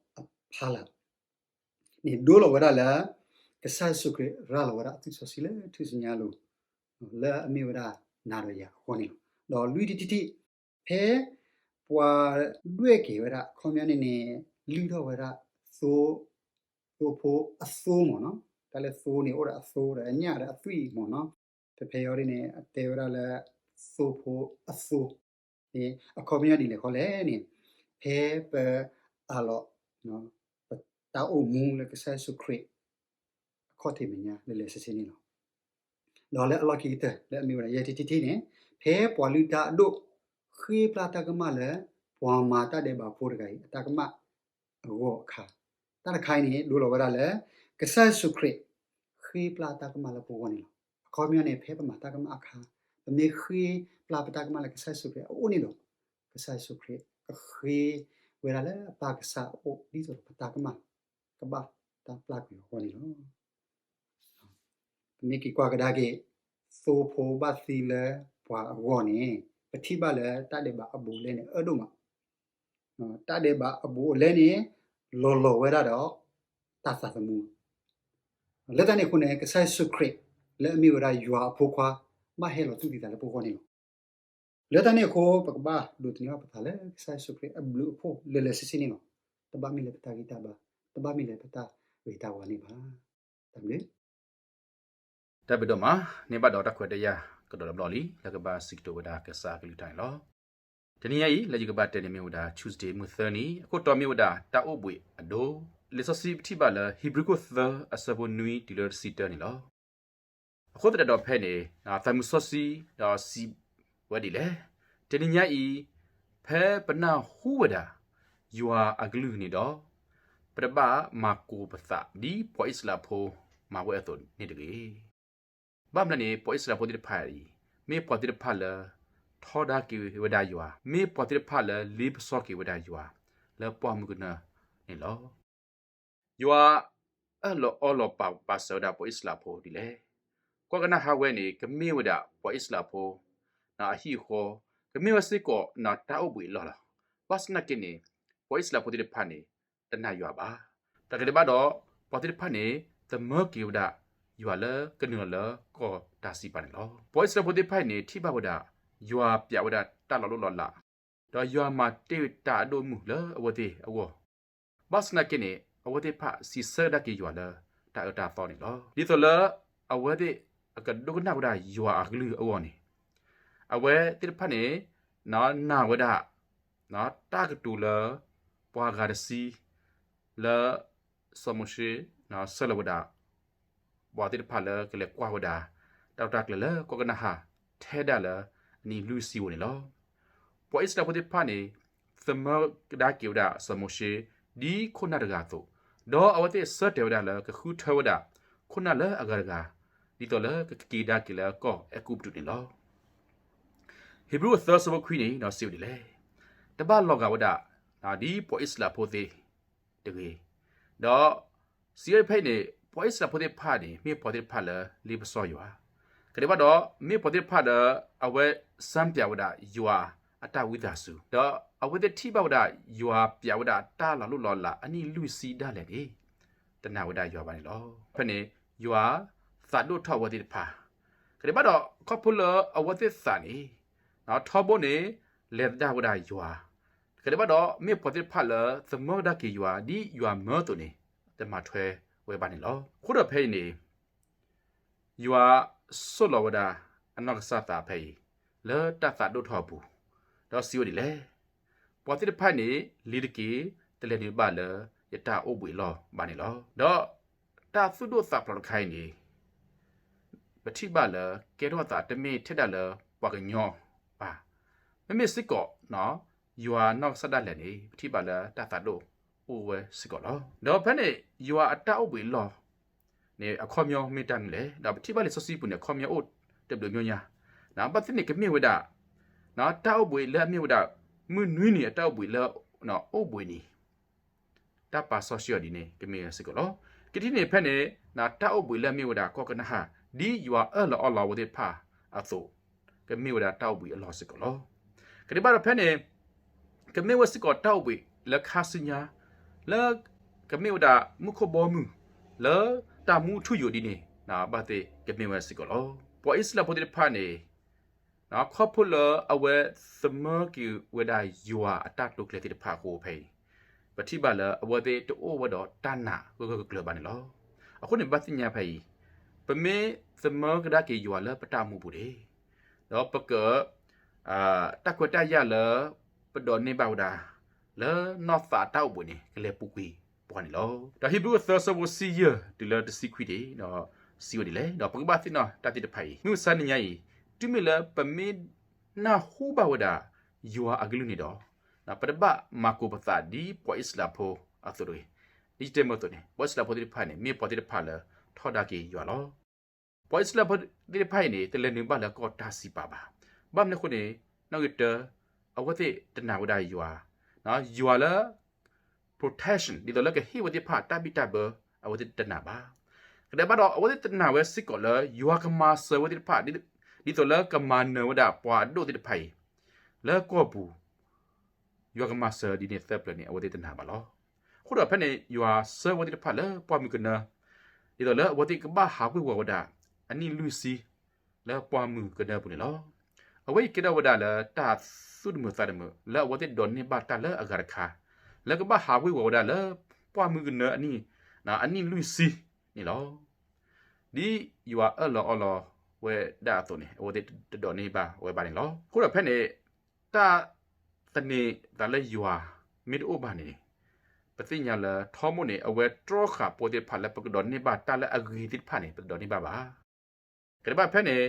အဖီလာ်န့ၣ် ဒိလီၤဝဲဒၣ်လၢ ကစၢ်ယ့ၣ်ၡူးခရံာ်ရၤလီၤဝဲဒၣ်အသွံၣ်စီဆှံလၢထူၣ်စုညါအလိၤ လၢအမ့ၢ်ဝဲဒၣ်နၤဒီးယၤအဂီၢ်န့ၣ်လီၤ. ဒီးလွံၢ်ထံၣ်တထံၣ်, ဖဲပှၤဒွဲၣ်က့ၤဝဲဒၣ် အခီပညီန့ၣ်န့ၣ် လုၢ်ထီၣ်ဝဲဒၣ် သိ သိဖိအသိမ့ၢ်နီၤ, တၢ်လၢသိန့ၣ် အိၣ်ဒီးအသိဒီးအညၣ်ဒီးအသွံၣ်မ့ၢ်နီၤ, ဖဲဖဲအံၤဒ်န့ၣ် အတဲဝဲဒၣ်လၢ သိဖိအသိ အခီပညီဒ်လဲၣ်ဃီလဲၣ်န့ၣ်, ဖဲပအးလီၤ ပတၢ်အိၣ်မူလၢကစၢ်ယ့ၣ်ၡူးခရံာ် အခီၣ်ထံးမဲာ်ညါလၢာ်လၢာ်ဆ့ဆ့န့ၣ်လီၤ. ဒီးလၢအလီၢ်ခံကတၢၢ် လၢအမ့ၢ်ဝဲဒၣ်ယဲၢ်ထံၣ်တထံၣ်န့ၣ်, ဖဲပှၤလုၢ်တၢ်အဒိ ဃ့ပျၢ်တၢ်ကမၣ်လၢ ပှၤမၤတၢ်ဒဲးဘးဖိတဂၤအံၤ အတၢ်ကမၣ်အဂီၢ်အခါ, တၢ်တခါအံၤန့ၣ် ဒိလီၤဝဲဒၣ်လၢ ကစၢ်ယ့ၣ်ၡူးခရံာ် ဃ့ပျၢ်တၢ်ကမၣ်လၢပဂီၢ်န့ၣ်လီၤ. အခီပညီန့ၣ် ဖဲပမၤတၢ်ကမၣ်အခါ, ပမ့ၢ်ဃ့ပျၢ်ပတၢ်ကမၣ်လၢကစၢ်ယ့ၣ်ၡူးခရံာ်အအိၣ်န့ၣ်ဒီး, ကစၢ်ယ့ၣ်ၡူးခရံာ်ကဃ့ဝဲဒၣ်လၢအပၢ်ကစၢ်အအိၣ် ဒ်သိးဒီးပတၢ်ကမၣ် ကဘၣ်တၢ်ပျၢ်ကွံာ်အဂီၢ်န့ၣ်လီၤ. ပမ့ၢ်က့ၤကွၢ်ကဒါက့ၤ သိဖိဘၣ်သံလၢပှၤအဂီၢ်န့ၣ်, ပထံၣ်ဘၣ်လၢတၢ်ဒဲးဘးအဘူးအလဲန့ၣ် အၢဒိၣ်မး, တၢ်ဒဲးဘးအဘူးအလဲန့ၣ် လီၤလီၤဝဲဒၣ်ဒီး တၢ်သးသမူ လၢတၢ်န့ၣ်အဃိန့ၣ် ကစၢ်ယ့ၣ်ၡူးခရံာ် လၢအမ့ၢ်ဝဲဒၣ်ယွၤအဖိခွါ ဘၣ်ဟဲလီၤတူၢ်သံသးလၢပဂီၢ်န့ၣ်လီၤ. လၢတၢ်န့ၣ်အဃိ ပကဘၣ်ဒိးသန့ၤဘၣ်ပသးလၢကစၢ်ယ့ၣ်ၡူးခရံာ်အဘျုးအဖှိၣ်လၢာ်လၢာ်ဆ့ဆ့န့ၣ်လီၤ. တဘၣ်မ့ၢ်လၢပတၢ်ဂံၢ်တၢ်ဘါ, တဘၣ်မ့ၢ်လၢပတၢ်ဂ့ၤတၢ်ဝါန့ၣ်ဘၣ်. တၢ်ဘျုး တၢ်ဘျုးဒိၣ်မး, န့ၢ်ဘၣ်ဒီးတၢ်ခွဲးတၢ်ယာ်ကဒီးတဘျီလံ လၢကဘၣ်စံးကတိၤဝဲဒၣ်ကစၢ်အကလုၢ်ကထါန့ၣ်လီၤ. တနံၤညါအံၤ လၢယကဘၣ်တဲန့ၣ်မ့ၢ်ဝဲဒၣ် Tuesday မုၢ်သၢနံၤ, အခိၣ်တီမ့ၢ်ဝဲဒၣ် တၢ်အိၣ်ဘှံးအဒိ, လံာ်စီဆှံပထံၣ်ဘၣ်လၢ ဟံးဘြူၤခိၣ်သၢအဆၢဖိနွံတုၤလၢတဆံတၢန့ၣ်လီၤ. အဃိသတးဒီးဖဲန့ၣ် သးမုာ်စီဆှံဒီးစံးဝဲဒ်လဲၣ်, တနံၤညါအံၤ ဖဲပနၢ်ဟူဝဲဒၣ် ယွၤအကလုၢ်န့ၣ်ဒီး, ပတဘၣ်မၤကိာ်ပသးဒ်ပှၤအံၣ်စရ့လးဖိမၤဝဲအသိးန့ၣ်တဂ့ၤ. ဘၣ်မနုၤန့ၣ် ပှၤအံၣ်စရ့လးဖိသ့ၣ်တဖၣ်အံၤ မ့ၢ်ပှၤသ့ၣ်တဖၣ်လၢ ထီဒါက့ၤဝဲဒၣ်ယွၤ, မ့ၢ်ပှၤသ့ၣ်တဖၣ်လၢလ့ပစီက့ၤဝဲဒၣ်ယွၤ လၢပှၢ်မုၢ်ကနၢန့ၣ်လီၤ. ယွၤအၢၣ်လီၤအီလီၤပာ်ပာ်စၢၤဝဲဒၣ်ပှၤအံၣ်စရ့လးဖိဒ်လဲၣ်. ကွၢ်ကနၣ်ဟါဝဲန့ၣ် ကမ့ၢ်ဝဲဒၣ်ပှၤအံၣ်စရ့လးဖိ အဟံၣ်အဃီ, ကမ့ၢ်ဝဲစ့ၢ်ကီးတၢ်အိၣ်ဘှံးအလီၢ်လီၤ. ဘၣ်ဆၣ်သနာ်က့န့ၣ် ပှၤအံၣ်စရ့လးဖိသ့ၣ်တဖၣ်န့ၣ် တနာ်ယွၤဘၣ်. တၢ်ကဒဲးဘၣ်ဒီး ပှၤသ့ၣ်တဖၣ်န့ၣ် သမၢက့ၤဝဲဒၣ်ယွၤလၢကနုာ်လီၤလၢကီၢ်တၢ်စံးပာ်န့ၣ်လီၤ. ပှၤအံၣ်စရ့လးဖိသ့ၣ်တဖၣ်အံၤန့ၣ် ထံၣ်ဘၣ်ဝဲဒၣ် ယွၤပျးဝဲဒၣ်တၢ်လီၤလိၢ်လီၤလး, ဒီးယွၤမၤတ့ၢ်တၢ်အဒိၣ်အမုၢ်လၢအဝဲသ့ၣ်အဂီၢ်, ဘၣ်ဆၣ်သနာ်က့န့ၣ် အဝဲသ့ၣ်တဖၣ်စံးဆၢကဒါက့ၤယွၤလၢတၢ်အၢတၢ်သီန့ၣ်လီၤ. ဒ်သိးလၢ အဝဲသ့ၣ်အကဒိကနၣ်ဝဲဒၣ်ယွၤအကလုၢ်အဂီၢ်န့ၣ်, အဝဲသ့ၣ်တဖၣ်န့ၣ် နာ်ဝဲဒၣ် တၢ်ကတိၤလၢ ပှၤဂၤတဆံ လၢ စီၤမိၤၡ့ ဆှၢလီၤဝဲဒၣ် ပှၤသ့ၣ်တဖၣ်လၢကလဲၤကွၢ်ဝဲဒၣ် တၢ်လီၢ်တၢ်ကျဲလၢကီၢ်ကနၤအၣ် ထဲဒၣ်လၢအနံၣ်လွံၢ်ဆံအံၤန့ၣ်လီၤ. ပှၤအံၣ်စရ့လးဖိသ့ၣ်တဖၣ်န့ၣ် သမၢကဒါက့ၤဝဲဒၣ်စီၤမိၤၡ့ ဒ်ခိၣ်နၢ်တဂၤအသိး, ဒီးအဝဲသ့ၣ်ဆၢတဲာ်ဝဲဒၣ်လၢကဃုထၢဝဲဒၣ် ခိၣ်နၢ်လၢအဂၤတဂၤ ဒ်သိးလၢကက့ၤကဒါက့ၤလၢကီၢ်အဲၤကူပတူးန့ၣ်လီၤ. ဟ့းဘြူၤအသၢဆၢဖိခွံန့ၣ် စံးဝဲဒ်လဲၣ်, တဘၣ်လီၤဂာ်ဝဲဒၣ် ဒ်ပှၤအံၣ်စရ့လးဖိသ့ၣ်တဂ့ၤ, ဒီး စံးဝဲဖဲအံၤန့ၣ် ပှၤအံၣ်စရ့လးဖိသ့ၣ်တဖၣ်န့ၣ် မ့ၢ်ပှၤသ့ၣ်တဖၣ်လၢလ့ပစီယွၤ, ကဒဲးဘၣ်ဒီး မ့ၢ်ပှၤသ့ၣ်တဖၣ်လၢ အဝဲစံးပၠးဝဲဒၣ်ယွၤအတၢ်ဝံသးစူၤ, ဒီးအဝဲသ့ၣ်ထံၣ်ဘၣ်ဝဲဒၣ် ယွၤပျးဝဲဒၣ်တၢ်လီၤလိၢ်လီၤလးအနံၣ်လွံၢ်ဆံဒၣ်လဲာ်န့ၣ် တနာ်ဝဲဒၣ်ယွၤဘၣ်န့ၣ်လီၤ. ဖဲန့ၣ် ယွၤသးဒိၣ်ထီၣ်အဝဲသ့ၣ်တဖၣ်, ကဒဲးဘၣ်ဒီး ခီဖျိလၢအဝဲသ့ၣ်သးန့ၣ် ထီဘိန့ၣ် လဲၤသဒၣ်ဝဲဒၣ်ယွၤ, ကဒဲးဘၣ်ဒီး မ့ၢ်ပှၤသ့ၣ်တဖၣ်လၢ သမၢကဒါက့ၤယွၤ ဒ်ယွၤမၢအသိးန့ၣ် တမၤထွဲဝဲဘၣ်န့ၣ်လီၤ. အဃိဒီးဖဲအံၤန့ၣ် ယွၤစိာ်လီၤဝဲဒၣ်အနီၢ်ကစၢ်သးဖဲအံၤ လၢတၢ်သးဒိၣ်ထီၣ်အပူၤ, ဒီးစံးဝဲဒ်လဲၣ်, ပှၤသ့ၣ်တဖၣ်န့ၣ် လ့ၤတက့ၤ တလဲၤနုာ်ဘၣ်လၢယတၢ်အိၣ်ဘှံးအလီၢ်ဘၣ်န့ၣ်လီၤ. ဒီးတၢ်သူၣ်ဒိၣ်သးဖျိးတခါအံၤန့ၣ် ပထံၣ်ဘၣ်လၢ ကဲထီၣ်သးတမ့ၢ်ထဲဒၣ်လၢပှၤကညီဘၣ်, မ့မ့ၢ်စ့ၢ်ကီး ယွၤနီၢ်ကစၢ်ဒၣ်လဲာ်န့ၣ် ပထံၣ်ဘၣ်လၢတၢ်သးဒိၣ်အိၣ်ဝဲစ့ၢ်ကီးလီၤ. ဒီးဖဲန့ၣ် ယွၤအတၢ်အိၣ်ဘှံးအလီၢ်န့ၣ် အခီပညီမ့ၢ်တၢ်မနုၤလဲၣ်. ဒီးပထံၣ်ဘၣ်လံာ်စီဆှံပူၤန့ၣ် အခီပညီအိၣ်တဘျုးမံၤညါ, ဘၣ်သ့ၣ်န့ၣ်ကမ့ၢ်ဝဲဒၣ် တၢ်အိၣ်ဘှံးလၢအမ့ၢ်ဝဲဒၣ် မုၢ်နွံနံၤအတၢ်အိၣ်ဘှံးလၢ အိၣ်ဘှံးနံၤ တၢ်ပာ်စီဆှံအီၤဒ်န့ၣ် ကမ့ၢ်ဝဲစ့ၢ်ကီးလီၤ. ကထံၣ်န့ၣ်ဖဲန့ၣ် တၢ်အိၣ်ဘှံးလၢအမ့ၢ်ဝဲဒၣ်ကီၢ်ကနၤအၣ် ဒ်ယွၤအၢၣ်လီၤအီလီၤအဝဲသ့ၣ်တဖၣ်အသိး ကမ့ၢ်ဝဲဒၣ်တၢ်အိၣ်ဘှံးအလီၢ်စ့ၢ်ကီးလီၤ. ကဒဲးဘၣ်ဒီးဖဲန့ၣ် ကမ့ၢ်ဝဲစ့ၢ်ကီးတၢ်အိၣ်ဘှံးလၢခါဆူညါ လၢကမ့ၢ်ဝဲဒၣ်မူခိၣ်ဘီမုၢ် လၢတၢ်မူထူယိာ်ဒ်န့ၣ် ဘၣ်သ့ၣ်ကမ့ၢ်ဝဲစ့ၢ်ကီးလီၤ. ပှၤအံၣ်စရ့လးဖိသ့ၣ်တဖၣ်န့ၣ် ခီဖျိလၢအဝဲသမၢက့ၤဝဲဒၣ်ယွၤအတၢ်တိာ်ကျဲၤသ့ၣ်တဖၣ်အဃိဖဲအံၤ ပထံၣ်ဘၣ်လၢအဝဲသ့ၣ်တအိၣ်ဝဲဒီးတၢ်နာ်ဂၢၢ်ဂၢၢ်ကျၢၤကျၢၤဘၣ်န့ၣ်လီၤ. အဃိန့ၣ် ဘၣ်သ့ၣ်ညါဖဲအံၤ ပမ့ၢ်သမၢကဒါက့ၤယွၤလၢပတၢ်အိၣ်မူပူၤန့ၣ် ဒီးပက တၢ်ခွဲးတၢ်ယာ်လၢ ပဒိးန့ၢ်ဘၣ်ဝဲဒၣ် လၢနီၢ်သးတၢ်အိၣ်ဘှံးန့ၣ် ကလဲၤပူၤကွံာ်ပှၤန့ၣ်လီၤ. ဒီးဟံးဘြူၤအသၢဆၢဖိတဆံယဲၢ်တုၤလၢတဆံခွံန့ၣ် ဒီးစံးဝဲဒ်လဲၣ်, ဒီးပကဘၣ်သ့ၣ်နီၣ်တၢ်သ့ၣ်တဖၣ်အံၤ မုၢ်မဆါတနံၤညါအံၤ တုၤမ့ၢ်လၢပမ့ၢ်နၢ်ဟူဘၣ်ဝဲဒၣ် ယွၤအကလုၢ်န့ၣ်ဒီး ပတဘၣ်မၤကိာ်ပသးဒ်ပှၤအံၣ်စရ့လးဖိအသိးတဂ့ၤ. ဒ်ယတဲမုၢ်အသိးန့ၣ် ပှၤအံၣ်စရ့လးဖိသ့ၣ်တဖၣ်န့ၣ် မ့ၢ်ပှၤသ့ၣ်တဖၣ်လၢထီဒါက့ၤယွၤလီၤ. ပှၤအံၣ်စရ့လးဖိသ့ၣ်တဖၣ်အံၤန့ၣ် တလဲၤနုာ်ဘၣ်လၢကီၢ်တၢ်စံးပာ်ဘၣ်. ဘၣ်မနုၤအဃိန့ၣ် နီၣ်ဂံၢ်တၢ အဝဲသ့ၣ်တနာ်ဝဲဒၣ်ယွၤ, ယွၤလၢ protection ဒ်သိးလၢကဟ့ၣ်ဝဲသ့ၣ်တဖၣ်တၢ်ဘံၣ်တၢ်ဘၢ အဝဲသ့ၣ်တနာ်ဘၣ်. ကဒဲးဘၣ်ဒီး အဝဲသ့ၣ်တနာ်ဝဲစ့ၢ်ကီးလၢ ယွၤကမၤစၢၤဝဲသ့ၣ်တဖၣ် ဒ်သိးလၢကမၤနၢၤဝဲဒၣ်ပှၤအဒိၣ်သ့ၣ်တဖၣ်အံၤ လၢကီၢ်ပူၤ ယွၤကမၤစၢၤဒ်န့ၣ်သၢပျၢၤန့ၣ် အဝဲသ့ၣ်တနာ်ဘၣ်လီၤ. အဃိဒီးဖဲန့ၣ် ယွၤဆှၢဝဲသ့ၣ်တဖၣ်လၢပှၢ်မုၢ်ကနၢ ဒ်သိးလၢအဝဲသ့ၣ်ကဘၣ်ဟးဝ့ၤဝီၤဝဲဒၣ် အနံၣ်လွံၢ်ဆံ လၢပှၢ်မုၢ်ကနၢပူၤန့ၣ်လီၤ. အဝဲအံၤကဲထီၣ်ဝဲဒၣ်လၢတၢ်သူၣ်တမုာ်သးတမုာ် လၢအဝဲသ့ၣ်ဒိးန့ၢ်ဘၣ်တၢ်လၢအဂၤတခါ လၢကဘၣ်ဟးဝ့ၤဝီၤဝဲဒၣ်လၢပှၢ်မုၢ်ကနၢအနံၣ် အနံၣ်လွံၢ်ဆံန့ၣ်လီၤ. ဒ်ယွၤအၢၣ်လီၤအီလီၤဝဲဒၣ်အသိးန့ၣ် အဝဲသ့ၣ်တဒိးန့ၢ်ဘၣ်ဝဲဘၣ်န့ၣ်လီၤ. အဃိဒီးဖဲန့ၣ် တၢ်သန့ၤသးလၢယွၤမ့ၢ်တအိၣ်ဘၣ်န့ၣ် ပသ့ၣ်ညါလၢထီဘိန့ၣ် အဝဲတြီဃာ်ပဝဲသ့ၣ်တဖၣ်လၢပကဒိးန့ၢ်ဘၣ်တၢ်လၢအဂ့ၤသ့ၣ်တဖၣ်န့ၣ် ပတဒိးန့ၢ်ဘၣ်ဘၣ်. ကဒဲးဘၣ်ဖဲန့ၣ်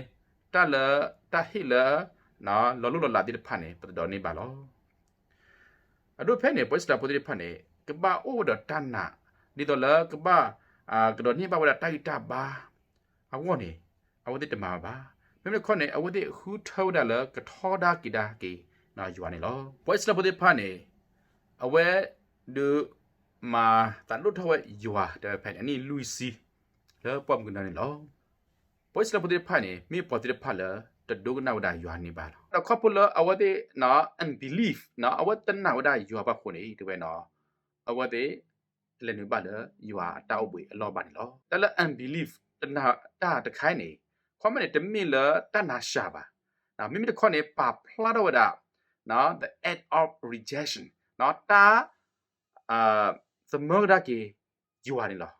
တၢ်လၢ တၢ်ဟ့ၣ်လၢ လီၤလိၢ်လီၤလးသ့ၣ်တဖၣ်န့ၣ် ပတဒိးန့ၢ်ဘၣ်လီၤ. အဒိဖဲန့ၣ် ပှၤအံၣ်စရ့လးဖိသ့ၣ်တဖၣ်န့ၣ် ကဘၣ်အိၣ်ဝဲဒီးတၢ်နာ် ဒ်သိးလၢကဘၣ် ကဒိးန့ၢ်ဘၣ်ဝဲဒၣ်တၢ်ဂံၢ်တၢ်ဘါအဂီၢ်န့ၣ် အဝဲသ့ၣ်တမၤဘၣ်. မ့မ့ၢ်တခီန့ၣ် အဝဲသ့ၣ်ဃုထၢဝဲဒၣ်လၢကထီဒါက့ၤဒါက့ၤယွၤန့ၣ်လီၤ. ပှၤအံၣ်စရ့လးဖိသ့ၣ်တဖၣ်န့ၣ် အဝဲဒုးမၤသးဒိၣ်ထီၣ်ဝဲယွၤ တဲဝဲဖဲန့ၣ် အနံၣ်လွံၢ်ဆံ လၢပှၢ်မုၢ်ကနၢန့ၣ်လီၤ. ပှၤအံၣ်စရ့လးဖိသ့ၣ်တဖၣ်န့ၣ် မ့ၢ်ပှၤသ့ၣ်တဖၣ်လၢ တဒိကနၣ်ဝဲဒၣ်ယွၤန့ၣ်ဘၣ်လီၤ. ဒီးခီဖျိလၢအဝဲသ့ၣ် unbelief အဝဲတနာ်ဝဲဒၣ်ယွၤဘၣ်အဃိန့ၣ် တဲဝဲနီၤ အဝဲသ့ၣ် တလဲၤနုာ်ဘၣ်လၢယွၤအတၢ်အိၣ်ဘှံးအလီၢ်ဘၣ်န့ၣ်လီၤ. တၢ်လၢ unbelief တနာ်တၢ်တခါအံၤန့ၣ် ခီမ့ၢ်န့ၣ် တမ့ၢ်လၢတၢ်နာ်စှၤဘၣ်. မ့မ့ၢ်တခီန့ၣ် ပာ်ဖျါထီၣ်ဝဲဒၣ် the act of rejection တၢ် သမၢကဒါက့ၤယွၤန့ၣ်လီၤ.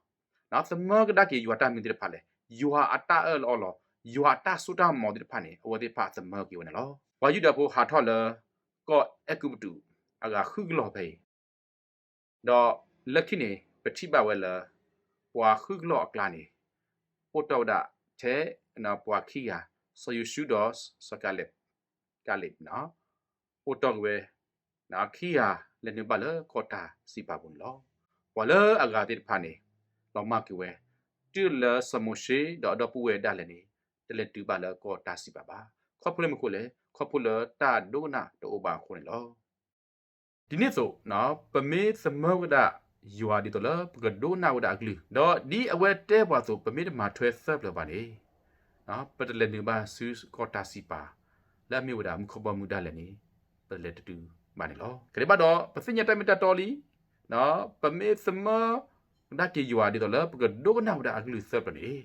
သမၢကဒါက့ၤယွၤတၢ်မနုၤသ့ၣ်တဖၣ်လဲၣ်, ယွၤအတၢ်အၢၣ်လီၤအီလီၤ, ယွၤအတၢ်စိတၢ်ကမီၤသ့ၣ်တဖၣ်န့ၣ် အဝဲသ့ၣ်တဖၣ်သမၢက့ၤဝဲန့ၣ်လီၤ. ပှၤယူဒၤဖိဟးထီၣ်လၢ ကီၢ်အဲၤကူပတူး အဂၤဃုကလီၢ်ဖဲအံၤ, ဒီးလၢခံန့ၣ် ပထံၣ်ဘၣ်ဝဲလၢ ပှၤဃုကလီၢ်အကျါန့ၣ် အိၣ်တ့ၢ်ဝဲဒၣ်ထဲ ပှၤခံဂၤ, စီၤယိၤၡူဒီးစီၤကၤလ့း, ကၤလ့းန့ၣ် အိၣ်တ့ၢ်က့ၤဝဲ ခံဂၤလဲၤနုာ်ဘၣ်လၢကီၢ်တၢ်စံးပာ်ပူၤန့ၣ်လီၤ. ပှၤလၢအဂၤသ့ၣ်တဖၣ်န့ၣ် လီၤမၢ်က့ၤဝဲ, တုၤလၢစီၤမိၤၡ့ဒီးအဒီပုၢ်ဝဲၢ်ဒၣ်လဲာ်န့ၣ် တလဲၤတုၤဘၣ်လၢကီၢ်တၢ်စံးပာ်ဘၣ်. ခီဖျိလၢမနုၤအဃိလဲၣ်, ခီဖျိလၢတၢ်ဒိကနၣ်တအိၣ်ဘၣ်အဃိန့ၣ်လီၤ. ဒ်န့ၣ်အသိး ပမ့ၢ်သမၢဝဲဒၣ်ယွၤဒ်သိးလၢပကဒိကနၣ်ဝဲဒၣ်အကလုၢ်, ဒီးဒ်အဝဲတဲပှၤအသိး ပမ့ၢ်တမၤထွဲသၢပျၢၤဘၣ်န့ၣ် ပတလဲၤနုာ်ဘၣ်ဆူကီၢ်တၢ်စံးပာ် လၢအမ့ၢ်ဝဲဒၣ်မူခိၣ်ဘီမုၢ်ဒၣ်လဲာ်န့ၣ် ပတလဲၤတတုၤဘၣ်န့ၣ်လီၤ. ကဒဲးဘၣ်ဒီး ပသ့ၣ်ညါတၢ်မ့ၢ်တၢ်တီလံ, ပမ့ၢ်သမၢကဒါက့ၤယွၤဒ်သိးလၢပကဒိကနၣ်ဝဲဒၣ်အကလုၢ်သၢပျၢၤန့ၣ်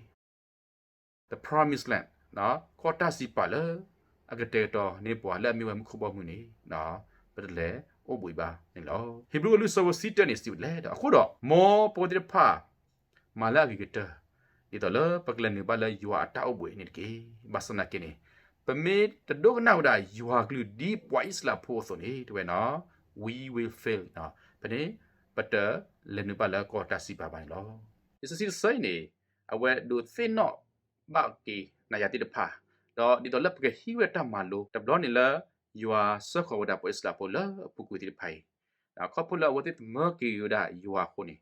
the promised land ကီၢ်တၢ်စံးပာ်လၢ အကတဲာ်ကတီၤန့ၢ်ပှၤလၢအမ့ၢ်ဝဲမူခိၣ်ဘီမုၢ်န့ၣ် ပတလဲၤအိၣ်ဘှံးဘၣ်န့ၣ်လီၤ. ဟ့းဘြံၤအကလုၢ်ဆၢဖိတဆံတၢန့ၣ် စံးဝဲဒ်လဲၣ်ဒီး အဃိဒီး မ်ပဝဲသ့ၣ်တဖၣ် မၤလၢအဂ့ၤကတၢၢ် ဒ်သိးလၢပကလဲၤနုာ်ဘၣ်လၢယွၤအတၢ်အိၣ်ဘှံးန့ၣ်တက့ၢ်. ဘၣ်ဆၣ်သနာ်က့န့ၣ် ပမ့ၢ်တဒိကနၣ်ဝဲဒၣ်ယွၤကလုၢ်ဒ်ပှၤအံၣ်စရ့လးဖိအသိးန့ၣ် တဲဝဲနီၤ we will fail ဖဲန့ၣ် ပတလဲၤနုာ်ဘၣ်လၢကီၢ်တၢ်စံးပာ်ဘၣ်န့ၣ်လီၤ. လံာ်စီဆှံတဆၢအံၤန့ၣ် အဝဲဒိးသ့ၣ်နီၣ်ဘၣ်က့ၤနၤယၤသ့ၣ်တဖၣ်, ဒီးဒ်သိးလၢပကဟံးဝဲတၢ်မၤလိ တဘျီန့ၣ်လၢ ယွၤစၢဃီၤဝဲဒၣ်ပှၤအံၣ်စရ့လးဖိလၢအပူၤကွံာ်သ့ၣ်တဖၣ်အံၤ, ခီဖျိလၢအဝဲသ့ၣ်သမၢက့ၤဝဲဒၣ်ယွၤအဃိန့ၣ်,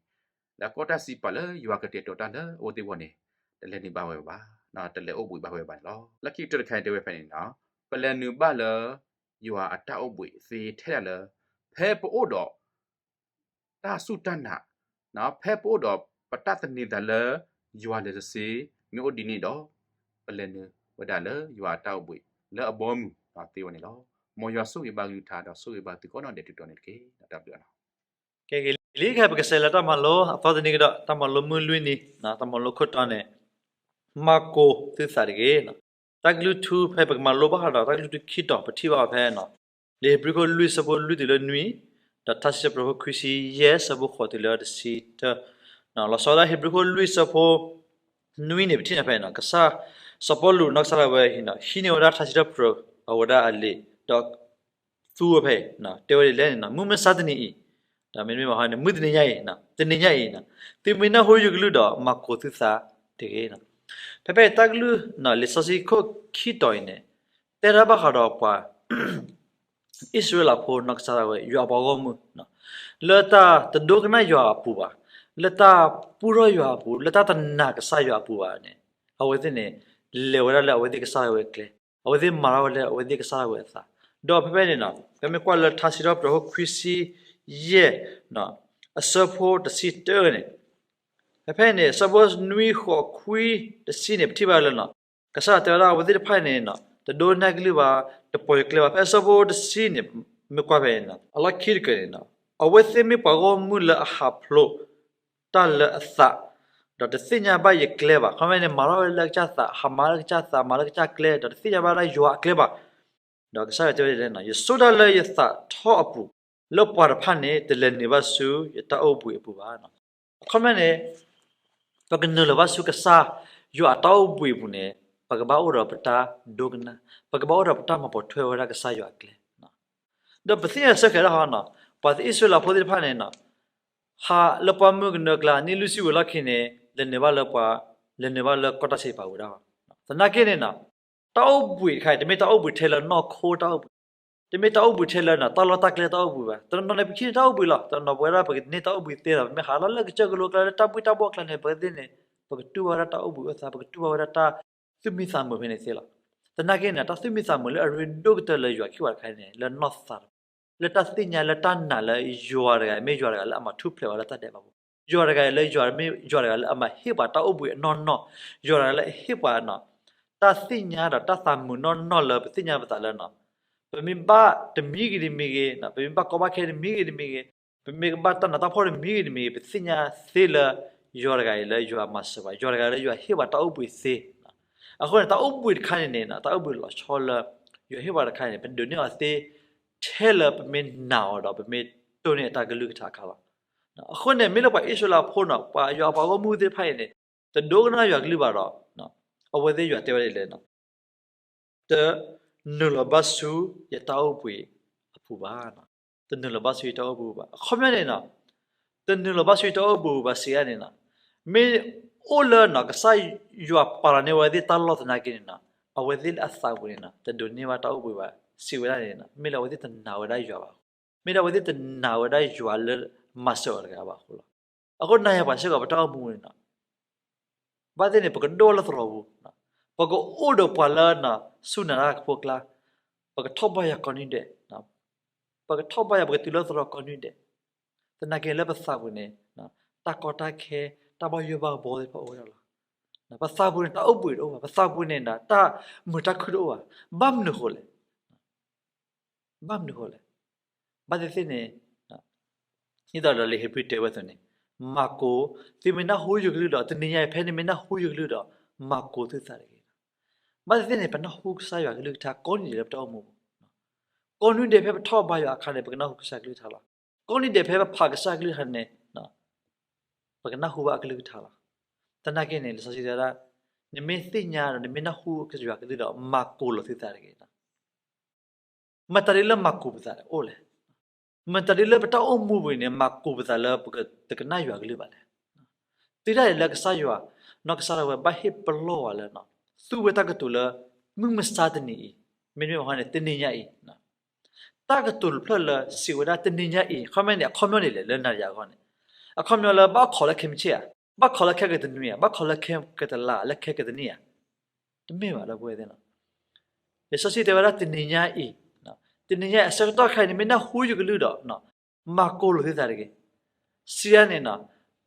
လၢကီၢ်တၢ်စံးပာ်လၢယွၤကတဲာ်ကတီၤတၢ်လၢအဝဲသ့ၣ်အဂီၢ်န့ၣ် တလဲၤနုာ်ဘၣ်ဝဲဘၣ်, တလဲၤအိၣ်ဘှံးဘၣ်ဝဲဘၣ်န့ၣ်လီၤ. လၢခံကတၢၢ်တခါန့ၣ်တဲဝဲဖဲန့ၣ်, ပလဲၤနုာ်ဘၣ်လၢ ယွၤအတၢ်အိၣ်ဘှံးသ့ထဲဒၣ်လၢ ဖဲပအိၣ်ဒီး တၢ်စူၢ်တၢ်နာ်, ဖဲပအိၣ်ဒီးပတၢ်သန့ၤသးလၢ ယွၤလဲၤတသ့, မ့ၢ်အိၣ်ဒ်န့ၣ်ဒီး ပလဲၤနုာ်ဝဲဒၣ်လၢယွၤအတၢ်အိၣ်ဘှံးလၢအဘီအမုၢ်သ့ဝဲန့ၣ်လီၤ. မ်ယွၤဆိၣ်ဂ့ၤဘၣ်ကလုၢ်ကထါ ဒီးဆိၣ်ဂ့ၤဘၣ်သုကိးနီၢ်ဒဲးတုၤတီၤန့ၣ်တက့ၢ်. တၢ်ဘျုးနီၤ. ကဲဂ့ၤလံ ခဲအံၤပကစးလဲၤတၢ်မၤလိအသီတနံၤကဒီး တၢ်မၤလိမုၢ်လွံၢ်နံၤ, တၢ်မၤလိခိၣ်တီန့ၣ် မၤကိာ်သုသးတဂ့ၤ. တၢ်ကလုၢ်ထူဖဲပကမၤလိဘၣ်ဃးဒီး တၢ်ကလုၢ်ထူခံတီၤ ပထံၣ်ဘၣ်အီၤဖဲ လံာ်ဧ့ၤဘြံၤခိၣ်လွံၢ်ဆၢဖိလွံၢ်တုၤလၢနွံ, ဒီးထါစံးထီၣ်ပတြၢၤခိၣ်ခွံဆံယဲၢ်ဆၢဖိဃိးတုၤလၢတဆံတၢ, လီၤဆီဒၣ်တၢ်ဧ့ၤဘြံၤခိၣ်လွံၢ်ဆၢဖိနွံန့ၣ် ပထံၣ်န့ၢ်ဖဲ ကစၢ်စီၤပီလူးနီၢ်ကစၢ်ဒၣ်ဝဲ ဟံးန့ၢ်ဝဲဒၣ်ထါစံးထီၣ်ပတြၢၤအဝဲဒၣ်အလံာ်, ဒီးသူဝဲဖဲ တဲဝဲဒ်လဲၣ်န့ၣ် မုၢ်မဆါတနံၤအံၤ, ဒီးမ့တမ့ၢ်ဘၣ်ဟီန့ၣ် မုၢ်တနံၤညါအံၤ, တနံၤညါအံၤ, သုမ့ၢ်နၢ်ဟူယကလုၢ်ဒီး မၤကိာ်သုသးတဂ့ၤ. ဖဲဖဲတၢ်ကလုၢ် လံာ်စီဆှံခိၣ်ခံတီၤအံၤန့ၣ် တဲတၢ်ဘၣ်ဃးဒီးပှၤ အံၣ်စရ့လးဖိနီၢ်ကစၢ်ဒၣ်ဝဲ ယွၤအပှၤဂီၢ်မုၢ်, လၢတၢ်တဒိကနၣ်ယွၤအပူၤဘၣ်, လၢတၢ်ပူထီၣ်ယွၤအပူၤ, လၢတၢ်တနာ်ကစၢ်ယွၤအပူၤဘၣ်န့ၣ် အဝဲသ့ၣ်န့ၣ် လဲၤဝဲဒၣ်လၢအဝဲသ့ၣ်ကစၢ်ဒၣ်ဝဲအကျဲ, အဝဲသ့ၣ်မၤထီၣ်ဝဲလၢအဝဲသ့ၣ်ကစၢ်ဒၣ်ဝဲအသး, ဒီးဖဲဖဲန့ၣ် ပမ့ၢ်ကွၢ်လၢထါစံးထီၣ်ပတြၢၤခိၣ်ခွံဆံယဲၢ် အဆၢဖိတဆံတၢန့ၣ်, ဖဲဖဲန့ၣ် အဆၢဖိနွံဃိးခွံတဆံန့ၣ် ပထံၣ်ဘၣ်လၢ ကစၢ်ယွၤတဲဝဲဒၣ်အဝဲသ့ၣ်တဖၣ်န့ၣ် တဒိကနၣ်ကလုၢ်ဘၣ်, တပိာ်ယကျဲဘၣ်. ဖဲအဆၢဖိတဆံန့ၣ် မ့ၢ်ကွၢ်ဖဲန့ၣ် အလီၢ်ခံတက့ၢ်န့ၣ် အဝဲသ့ၣ်မ့ၢ်ပှၤဂီၢ်မုၢ်လၢအဟးဖျိးတၢ်လၢအသး, ဒီးတသ့ၣ်ညါဘၣ်ယကျဲဘၣ်. ခီဖျိန့ၣ် မၤထီၣ်ဝဲလၢကစၢ်သး, ဟးမၤလၢကစၢ်သး, မၤလၢကစၢ်ကျဲ, ဒီးတသ့ၣ်ညါဘၣ်ဒၣ်ယွၤအကျဲဘၣ်. ဒီးကစၢ်ယွၤတဲဝဲဒ်လဲၣ်န့ၣ်, ယဆိၣ်တၢ်လၢယသးထီၣ်အပူၤ လၢပှၤတဖၣ်န့ၣ် တလဲၤနုာ်ဘၣ်ဆူယတၢ်အိၣ်ဘှံးအပူၤဘၣ်. အခီပညီန့ၣ် ပကနုာ်လီၤဘၣ်ဆူကစၢ်ယွၤအတၢ်အိၣ်ဘှံးအပူၤန့ၣ် ပကဘၣ်အိၣ်ဒီးပတၢ်ဒိကနၣ်, ပကဘၣ်အိၣ်ဒီးပတၢ်မၤပိာ်ထွဲဝဲဒၣ်ကစၢ်ယွၤအကျဲ. ဒီးပသ့ၣ်ညါဆၢဃဲးဒၣ်ဟီ, ပှၤအံၣ်စရ့လးဖိသ့ၣ်တဖၣ်န့ၣ် ဟးလၢပှၢ်မုၢ်ကနၢအကျါ နံၣ်လွံၢ်ဆံဝံၤအလီၢ်ခံန့ၣ် လဲၤနုာ်ဘၣ်လၢပှၤ, လဲၤနုာ်ဘၣ်လၢကီၢ်တၢ်စံးပာ်ဝဲဒၣ်. သနာ်က့န့ၣ် တၢ်အိၣ်ဘှံးတခါအံၤ တမ့ၢ်တၢ်အိၣ်ဘှံးထဲလၢနီၢ်ခိတၢ်အိၣ်ဘှံး, တမ့ၢ်တၢ်အိၣ်ဘှံးထဲလၢနီၤ တၢ်လီၢ်တၢ်ကျဲတၢ်အိၣ်ဘှံးဘၣ်. တနီၤနီၤန့ၣ် ပကဟံးန့ၢ်တၢ်အိၣ်ဘှံးလီၤ. တနီၤပဝဲဒၣ်ပကန့ၢ်တၢ်အိၣ်ဘှံးသ့လီၤ. ပမ့ၢ်ဟးလီၤလၢကစၢၢ်ကလိကျါ လၢတၢ်ဘှံးတၢ်ဘှီၣ်ကျါန့ၣ် ပကသ့ၣ်န့ၣ် ပကတူၢ်ဘၣ်ဝဲဒၣ်တၢ်အိၣ်ဘှံးအိၣ်သး, ပကတူၢ်ဘၣ်ဝဲဒၣ်တၢ်သူၣ်မံသးမုာ်ဖဲန့ၣ်သ့လီၤ. သနာ်က့န့ၣ် တၢ်သူၣ်မံသးမုာ်လၢအရ့ဒိၣ်ကတၢၢ်လၢယွၤကဟ့ၣ်ဝဲတခါန့ၣ် လၢနီၢ်သးတပူၤ, လၢတၢ်သ့ၣ်ညါလၢတၢ်နာ်လၢယွၤတဂၤ မ့ၢ်ယွၤတဂၤလၢအမၤထူၣ်ဖျဲးဝဲလၢတၢ်ဒဲးဘးပူၤ, ယွၤတဂၤလၢယွၤမ့ၢ်ယွၤတဂၤလၢအမၤဟ့ၣ်ပှၤတၢ်အိၣ်ဘှံးအနီၢ်နီၢ်, ယွၤတဂၤလၢအဟ့ၣ်ပှၤနီၤ တၢ်သ့ၣ်ညါဒီးတၢ်သးမုာ်နီၢ်နီၢ်လၢပသ့ၣ်ညါပသးလၢနီၤ ပမ့ၢ်ဘၣ်တမံၤဂ့ၤတမံၤဂ့ၤ, ပမ့ၢ်ဘၣ်ကီဘၣ်ခဲတမံၤဂ့ၤတမံၤဂ့ၤ, ပမ့ၢ်ကဘၣ်တၢ်နးတၢ်ဖှီၣ်တမံၤဂ့ၤတမံၤဂ့ၤ, ပသ့ၣ်ညါသ့လၢ ယွၤတဂၤအံၤလၢယွၤမၤစၢၤဘၣ်, ယွၤတဂၤလၢယွၤဟ့ၣ်ပှၤတၢ်အိၣ်ဘှံးသ့. အဃိန့ၣ် တၢ်အိၣ်ဘှံးတခါန့ၣ်န့ၣ် တၢ်အိၣ်ဘှံးလီၤဆီလၢ ယွၤဟ့ၣ်ပှၤတခါန့ၣ် ပဒိးန့ၢ်အီၤသ့ ထဲလၢပမ့ၢ်နာ်အီၤဒီး ပမ့ၢ်တိၢ်န့ၢ်အတၢ်ကလုၢ်ကထါအခါလီၤ. အဃိန့ၣ် မ့ၢ်လၢပှၤအံၣ်စရ့လးဖိနီၤ ပှၤယွၤပှၤဂီၢ်မုၢ်သ့ၣ်တဖၣ်အံၤန့ၣ် တဒိကနၣ်ယွၤကလုၢ်ဘၣ်ဒီး အဝဲသ့ၣ်ယွၤတဲဝဲဒ်လဲၣ်နီၤ တနုာ်လီၤဘၣ်ဆူယတၢ်အိၣ်ဘှံးအပူၤဘၣ်. တနုာ်လီၤဘၣ်ဆူယတၢ်အိၣ်ဘှံးအပူၤဘၣ်. အခီပညီန့ၣ်နီၤ တနုာ်လီၤဘၣ်ဆူယတၢ်အိၣ်ဘှံးအပူၤဘၣ်စံးဒ်န့ၣ်နီၤ မ့ၢ်အိၣ်လၢနီၤ ကစၢ်ယွၤပာ်လီၤန့ၢ်ဝဲသ့ၣ်တၢ်လီၢ်သနာ်က့န့ၣ်နီၤ အဝဲသ့ၣ်လၢအသးပူၤန့ၣ်နီၤ တဒိးန့ၢ်ဘၣ်တၢ်အိၣ်ဘှံးဘၣ် စံးဝဲဒၣ်န့ၣ်နီၤ မ့ၢ်လၢအဝဲသ့ၣ်တနာ်ဝဲဒၣ်ယွၤဘၣ်အဃိ, မ့ၢ်လၢအဝဲသ့ၣ်တနာ်ဝဲဒၣ်ယွၤလၢမၤစၢၤအီၤတဂၤဘၣ်အဃိလီၤ. အဃိနၤယၤပှၤစ့ၢ်ကီး ပတၢ်အိၣ်မူန့ၣ်နီၤ ဘၣ်သ့ၣ်န့ၣ် ပကဒိၣ်လၢသရိာ်ပူၤ, ပကအိၣ်ဒီးပှၤလၢနီၤ စူၢ်နာ်တၢ်ကဖိအကျါ, ပကထီၣ်ဘၣ်ယွၤကိးနွံဒဲး, ပကထီၣ်ဘၣ်ယွၤ ပကတုၤလၢသရိာ်ကိးနွံဒဲး, သနာ်က့လၢပသးပူၤန့ၣ် တၢ်ကီတၢ်ခဲ တၢ်ဘၣ်ယိၣ်ဘၣ်ဘှီသ့ၣ်တဖၣ်အိၣ်ဝဲဒၣ်လီၤ. ပသးပူၤန့ၣ် တၢ်အိၣ်ဘှံးတအိၣ်ဘၣ်, ပသးပူၤန့ၣ် တၢ်မုာ်တၢ်ခုၣ်တအိၣ်ဘၣ်. ဘၣ်မနုၤအဃိလဲၣ် ဘၣ်မနုၤအဃိလဲၣ်. ဘၣ်သ့ၣ်သ့ၣ်န့ၣ် ဒ်သိးဒီးလံာ်ဧ့ၤဘြံၤတဲဝဲအသိးန့ၣ်, မၤကိၤ, သုမ့ၢ်နၢ်ဟူယကလုၢ်ဒီး တနံၤညါအံၤ ဖဲန့ၣ်မ့ၢ်နၢ်ဟူယကလုၢ်ဒီး မၤကိၤသုသးတဂ့ၤ. ဘၣ်သ့ၣ်သ့ၣ်န့ၣ် ပနၢ်ဟူကစၢ်ယွၤကလုၢ်ကထါကိးနံၤဒဲးလၢပတၢ်အိၣ်မူပူၤ, ကိးနွံဒဲးဖဲပထီၣ်ဘါယွၤအခါန့ၣ် ပကနၢ်ဟူကစၢ်ကလုၢ်ကထါလီၤ. ကိးနွံဒဲးဖဲပဖးကစၢ်ကလုၢ်ကထါန့ၣ် ပကနၢ်ဟူဘၣ်အကလုၢ်ကထါလီၤ. သနာ်က့န့ၣ် လံာ်စီဆှံတဲဝဲဒၣ်, နမ့ၢ်သ့ၣ်ညါဒီး နမ့ၢ်နၢ်ဟူကစၢ်ယွၤကလုၢ်ဒီး မၤကိၤလီၤသုသးတဂ့ၤ. မတၤဒ်လၢမၤကိၤပသးအိၣ်လဲၣ်. မတၤဒ်လၢပတၢ်အိၣ်မူပူၤန့ၣ် မၤကိၤပသးလၢပတကနၣ်ယွၤကလုၢ်ဘၣ်လဲၣ်. တုၤဒၣ်လဲာ်လၢကစၢ်ယွၤ, နီၢ်ကစၢ်ဒၣ်ဝဲဘၣ်ဟ့ၣ်ပလီၢ်ဝဲလၢ သူဝဲတၢ်ကတိၤလၢ မုၢ်မဆါတနံၤအံၤ, မ့တမ့ၢ်ဘၣ်န့ၣ် တနံၤညါအံၤ, တၢ်ကတိၤတဖျၢၣ်လၢစံးဝဲဒၣ်တနံၤညါအံၤ အခီပညီန့ၣ် အခီပညီဒ်လဲၣ်လၢနၤယၤအဂီၢ်န့ၣ်, အခီပညီလၢဘၣ်ခိးလၢခဲမုၢ်ဆ့ၣ်ဧါ, ဘၣ်ခိးလၢခဲကတနွံဧါ, ဘၣ်ခိးလၢခဲကတလါ လၢခဲကသနံၤဧါ, တမ့ၢ်ဘၣ်ဒီပုၢ်ဝဲၢ်သ့ၣ်နီၤ. လံာ်စီဆှံတဲဝဲဒၣ်တနံၤညါအံၤ, တနံၤညါအံၤ အဆၢကတီၢ်ခါအံၤ နမ့ၢ်နၢ်ဟူယကလုၢ်ဒီး မၤကိၤလီၤသုသးတဂ့ၤ. စံးဒ်န့ၣ်နီၤ,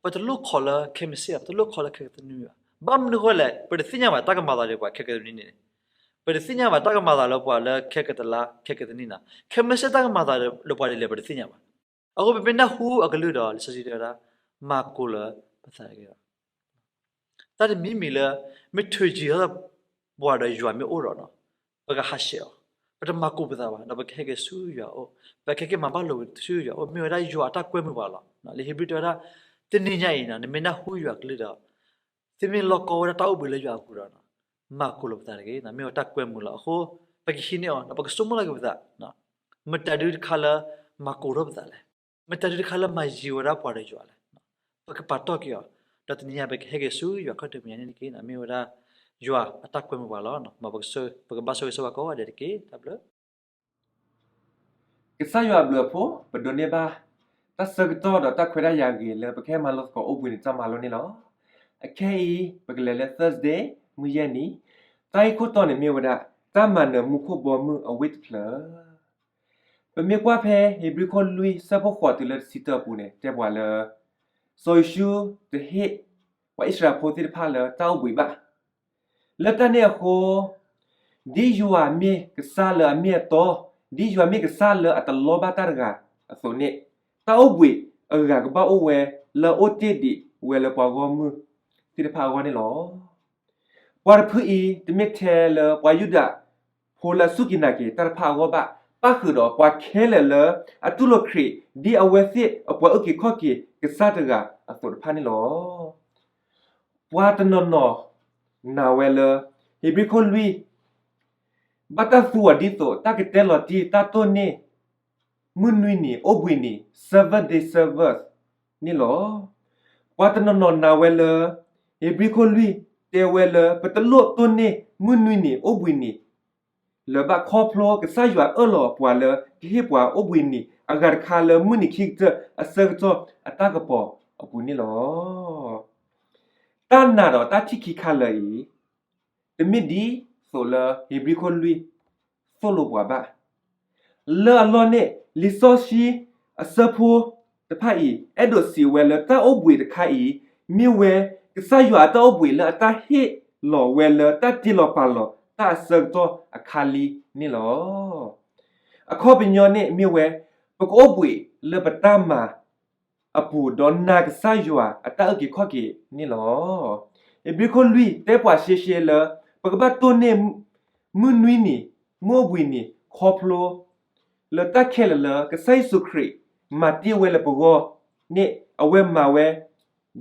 ပတလိၣ်ခိးလၢခဲမုၢ်ဆ့ၣ်ဘၣ်, ပတလိၣ်ခိးလၢခဲကတနွံဘၣ်. ဘၣ်မနုၤအဃိလဲၣ်, ပတသ့ၣ်ညါဘၣ်တၢ်ကမၤသးလၢပှၤခဲကတနွံန့ၣ်, ပတသ့ၣ်ညါဘၣ်တၢ်ကမၤသးလၢပှၤလၢခဲကတလါ ခဲကသနံၤနီၤ, ခဲမုၢ်ဆ့ၣ်တၢ်ကမၤသးလၢပှၤဒ်လဲၣ် ပတသ့ၣ်ညါဘၣ်. အဃိပမ့ၢ်နၢ်ဟူအကလုၢ်ဒီး လံာ်စီဆှံတဲဝဲဒၣ်, မၤကိၤလီၤပသးတဂ့ၤလီၤ. တၢ်တမံၤမံၤလၢ မ့ၢ်ထုးကံၤထီၣ်ပှၤဒီးယွၤမ့ၢ်အိၣ်ဒီးနီၤ, ပကဟးဆှဲးအီၤ, ပတမၤကိၤပသးဘၣ်, ဒီးပကဟဲက့ၤဆူယွၤအအိၣ်, ပကဟဲက့ၤမၤဘၣ်လိာ်က့ၤဆူယွၤအအိၣ်, မ့ၢ်ဝဲဒၣ်ယွၤအတၢ်ကွဲမုာ်ပှၤလီၤ. လံာ်ဧ့ၤဘြံၤတဲဝဲဒၣ်, တနံၤညါအံၤနီၤ နမ့ၢ်နၢ်ဟူယွၤကလုၢ်ဒီး သုမ့ၢ်လီၢ်ကီဝဲဒၣ်တၢ်အိၣ်ဘှံးလၢယွၤအပူၤဒီး မၤကိၤလီၤပသးတဂ့ၤ, မ့ၢ်ဝဲတၢ်ကွဲမုာ်လီၤ. အဃိ ပကဟံးန့ၢ်အီၤ ဒီးပကဆိကမိၣ်လီၤက့ၤပသး, မတၤဒုတခါလၢ မၤကိၤထီၣ်ပသးလဲၣ်, မတၤဒုတခါလၢမၤယံၤဝဲဒၣ်ပှၤဒီးယွၤလဲၣ်. ပကပာ်တီၢ်က့ၤအီၤ, ဒီးတနံၤညါပကဟဲက့ၤဆူယွၤခီၣ်ထံးမဲာ်ညါန့ၣ်တက့ၢ်, မ့ၢ်ဝဲဒၣ်ယွၤအတၢ်ကွဲမုာ်ပှၤလီၤ. ပကဘၣ်ဆိၣ်ဂ့ၤဆိၣ်ဝါကိးဂၤဒဲးတက့ၢ်. တၢ်ဘျုး ကစၢ်ယွၤအဘျုးအဖှိၣ် ပဒိးန့ၢ်ဘၣ် တၢ်ဆၢကတီၢ်ဒီးတၢ်ခွဲးတၢ်ယာ်ဂ့ၤလၢပကဟဲမၤလိသကိးအိၣ်ဘှံးနံၤတၢ်မၤလိန့ၣ်လီၤ. အခဲအံၤ ပကလဲၤလၢ Thursday မုၢ်ယဲၢ်နံၤ, တၢ်ဂ့ၢ်ခိၣ်တီန့ၣ်မ့ၢ်ဝဲဒၣ် တၢ်မၤနၢၤမူခိၣ်ဘီမုၢ်အဝ့ၢ်တဖျၢၣ်. ပမ့ၢ်ကွၢ်ဖဲဧ့ၤဘြံၤခိၣ်လွံၢ်ဆၢဖိဃိးတုၤလၢတဆံတၢအပူၤန့ၣ် တဲပှၤလၢ စီၤယိၤၡူတဟ့ၣ် ပှၤအံၣ်စရ့လးဖိသ့ၣ်တဖၣ်လၢတၢ်အိၣ်ဘှံးဘၣ်. လၢတၢ်န့ၣ်အဃိ ဒ်ယွၤမ့ၢ်ကစၢ်လၢအမ့ၢ်အတီ, ဒ်ယွၤမ့ၢ်ကစၢ်လၢအတလီဘၣ်တၢ်တဂၤအသိးန့ၣ်, တၢ်အိၣ်ဘှံးအဂၤကဘၣ်အိၣ်ဝဲလၢအအိၣ်တ့ၢ်ဒံးဝဲလၢပှၤဂီၢ်မုၢ်သ့ၣ်တဖၣ်အဂီၢ်န့ၣ်လီၤ. ပှၤတဖုအံၤ တမ့ၢ်ထဲလၢပှၤယူဒၤဖိလၢအစူၢ်က့ၤနာ်က့ၤတၢ်တဖၣ်အဂီၢ်ဘၣ်, ပၣ်ဃုာ်ဒီးပှၤခဲလၢာ်လၢအတူၢ်လိာ်ခရံာ် ဒ်အဝဲသ့ၣ်အပှၤအုၣ်က့ၤခီၣ်က့ၤကစၢ်တဂၤအသိးတဖၣ်န့ၣ်လီၤ. ပှၤတနီၤနီၤနာ်ဝဲလၢ ဧ့ၤဘြံၤခိၣ်လွံၢ် ဘၣ်တၢ်သူအီၤဒ်သိး တၢ်ကတဲလီၤတံၢ်တၢ်တိၢ်န့ၢ် မုၢ်နွံနံၤ အိၣ်ဘှံးနံၤ seven day Sabbath န့ၣ်လီၤ. ပှၤတနီၤနီၤနာ်ဝဲလၢ ဧ့ၤဘြံၤခိၣ်လွံၢ် တဲဝဲလၢ ပတလိၣ်တိၢ်န့ၢ်မုၢ်နွံနံၤ အိၣ်ဘှံးနံၤ လၢၤဘၣ်ခီဖျိကစၢ်ယွၤအၢၣ်လီၤပှၤလၢကဟ့ၣ်ပှၤအိၣ်ဘှံးနံၤအဂၤတခါလၢမုၢ်နံၤခံကတၢၢ်အဆၢကတီၢ်အတၢ်ကပီၤအပူၤန့ၣ်လီၤ. တၢ်နာ်ဒီးတၢ်ထံၣ်ခံခါလၢာ်အံၤ တမ့ၢ်ဒ်သိးလၢဧ့ၤဘြံၤခိၣ်လွံၢ်သိၣ်လိပှၤဘၣ်. လၢအလီၢ်န့ၣ် လံာ်စီဆှံအဆၢဖိတဖၣ်အံၤ အဲၣ်ဒိးစံးဝဲလၢတၢ်အိၣ်ဘှံးတခါအံၤ မ့ၢ်ဝဲကစၢ်ယွၤအတၢ်အိၣ်ဘှံးလၢအတၢ်ဟ့ၣ်လီၤဝဲလၢတၢ်တ့လီၤပာ်လီၤတၢ်အဆၢကတီၢ်အခါလံန့ၣ်လီၤ. အခီပညီန့ၣ်မ့ၢ်ဝဲ ပကအိၣ်ဘှံးလၢပတၢ်မၤအပူၤ ဒီးနာ်ကစၢ်ယွၤအတၢ်အုၣ်က့ၤခီၣ်က့ၤန့ၣ်လီၤ. ဧ့ၤဘြံၤခိၣ်လွံၢ်တဲပှၤရှဲရှဲလၢ ပကဘၣ်တိၢ်န့ၢ်မုၢ်နွံနံၤ မုၢ်အိၣ်ဘှံးနံၤ ခီဖျိလၢတၢ်ခဲလၢာ်လၢ ကစၢ်ယ့ၣ်ၡူးခရံာ်မၤတ့ၢ်ဝဲလၢပဂီၢ်န့ၣ် အဝဲမၤဝဲ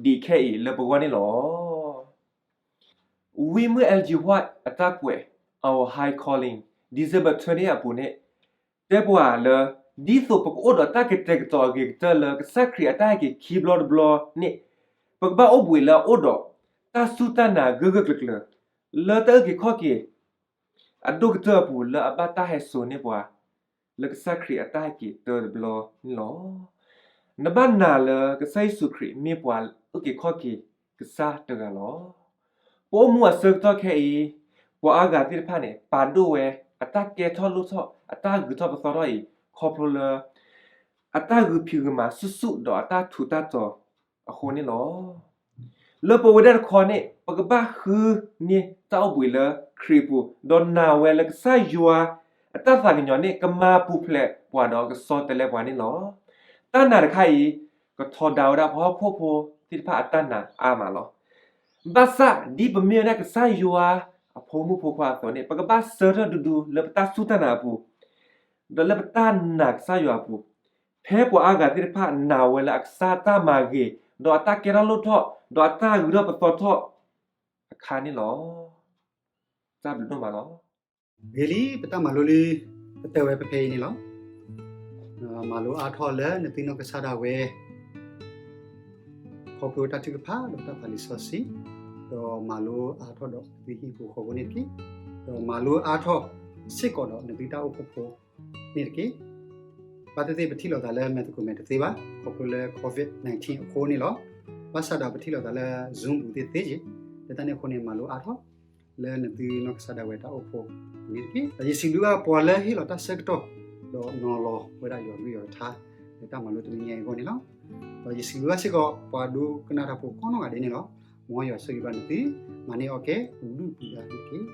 ဒ်ခဲအံၤလၢပဂီၢ်န့ၣ်လီၤ. ဝံမုၢ် Ellen G. White အတၢ်ကွဲး Our High Calling December twenty အပူၤန့ၣ် တဲပှၤလၢ ဒ်သိးပကအိၣ်ဒီးတၢ်ကတဲာ်ကတီၤအဂ့ၤကတၢၢ်လၢကစၢ်ခရံာ်အတၢ်ဟဲက့ၤခံဘျီတဘျီန့ၣ် ပကဘၣ်အိၣ်ဘှံးလၢအအိၣ်ဒီးတၢ်စူၢ်တၢ်နာ်ဂၢၢ်ဂၢၢ်ကျၢၤကျၢၤ လၢတၢ်အုၣ်က့ၤခီၣ်က့ၤအဒိၣ်ကတၢၢ်အပူၤ လၢအဘၣ်တၢ်ဟဲစိာ်န့ၢ်ပှၤ လၢကစၢ်ခရံာ်အတၢ်ဟဲက့ၤတၢတဘျီန့ၣ်လီၤ. နဘၣ်နာ်လၢကစၢ်ယ့ၣ်ၡူးခရံာ်မ့ၢ်ပှၤအုၣ်က့ၤခီၣ်က့ၤကစၢ်တဂၤလီၤ. ပအိၣ်မူအဆၢကတီၢ်ခဲအံၤ ပှၤအါဂၤသ့ၣ်တဖၣ်န့ၣ် ပာ်ဒိၣ်ဝဲအတၢ်ကဲထီၣ်လိၣ်ထီၣ် အတၢ်ဂုၤထီၣ်ပသီထီၣ်အံၤ ခီဖျိလၢ အတၢ်ဂုာ်ဖံးဂုာ်မၤဆူၣ်ဆူၣ်ဒီးအတၢ်ထူးတၢ်တီၤအဃိန့ၣ်လီၤ. လၢပဝဲဒၣ်တခီန့ၣ် ပကဘၣ်ဃုန့ၢ်တၢ်အိၣ်ဘှံးလၢခရံာ်အပူၤ ဒီးနာ်ဝဲလၢကစၢ်ယွၤအတၢ်သးကညီၤန့ၣ် ကမၤပူၤဖျဲးပှၤဒီးကဆီတလဲပှၤန့ၣ်လီၤ. တၢ်နာ်တခါအံၤ ကထီဒါဝဲဒၣ်ပှၤဟီၣ်ခိၣ်ဖိသ့ၣ်တဖၣ်အတၢ်နာ်အါမးလီၤ. ဘၣ်ဆၣ်ဒ်ပမ့ၢ်ဝဲဒၣ်ကစၢ်ယွၤအဖိမုၣ်ဖိခွါအသိးန့ၣ် ပကဘၣ်ဆၢထၢၣ်ဒူဒူလၢပတၢ်စူၢ်တၢ်နာ်အပူၤ ဒီးလၢပတၢ်နာ်ကစၢ်ယွၤအပူၤ, ဖဲပှၤအါဂၤသ့ၣ်တဖၣ်နာ်ဝဲလၢအကစၢ်တၢ်မၤဂ့ၤ, ဒီးအတၢ်ကဲထီၣ်လိၣ်ထီၣ်, ဒီးအတၢ်ဂုၤထီၣ်ပသီထီၣ်အခါန့ၣ်လီၤ. တၢ်ဘျုးဒိၣ်မးလီၤ. ဂ့ၤလံ ပတၢ်မၤလိလံ ပတဲဝဲဖဲဖဲအံၤန့ၣ်လီၤ. မၤလိအါထီၣ်လၢနသုနီၢ်ကစၢ်ဒၣ်ဝဲ ခီဖျိတၢ်ထုကဖၣ်ဒီးတၢ်ဖးလံာ်စီဆှံ, ဒီးမၤလိအါထီၣ်ဒီးသုဟံၣ်ဖိဃီဖိန့ၣ်တက့ၢ်. ဒီးမၤလိအါထီၣ်စ့ၢ်ကီးဒီးနသုတၢ်အိၣ်ဖှိၣ်ဖိန့ၣ်တက့ၢ်. ဘၣ်သ့ၣ်သ့ၣ်ပထံၣ်လိာ်သးလၢမဲာ်သကိးမဲာ်တသ့ဘၣ် ခီဖျိလၢ COVID nineteen အဃိန့ၣ်လီၤ. ဘၣ်ဆၣ်ဒီးပထံၣ်လိာ်သးလၢ Zoom ပူၤသ့ၣ်သ့ၣ်က့ၤ, လၢတၢ်န့ၣ်အဃိန့ၣ် မၤလိအါထီၣ် လၢနသုနီၢ်ကစၢ်ဒၣ်ဝဲတၢ်အိၣ်ဖှိၣ်န့ၣ်တက့ၢ်. ဒီးယစံးဘျုးဘၣ်ပှၤလၢဟ့ၣ်လီၤတၢ်ဆၢကတီၢ် ဒီးနီၤလီၤဝဲဒၣ်ယွၤကလုၢ်ယွၤကထါ လၢတၢ်မၤလိတနံၤညါအံၤအဂီၢ်န့ၣ်လီၤ. ဒီးယစံးဘျုးဘၣ်စ့ၢ်ကီး ပှၤဒိကနၣ်တၢ်ဖိကိးနီၢ်ဂၤဒဲးန့ၣ်လီၤ. မ်ယွၤဆိၣ်ဂ့ၤဘၣ်နသု မၤန့ၢ်အီၣ်ကဲ ပူၤဒုၣ်ပူၤဒါန့ၣ်တက့ၢ်.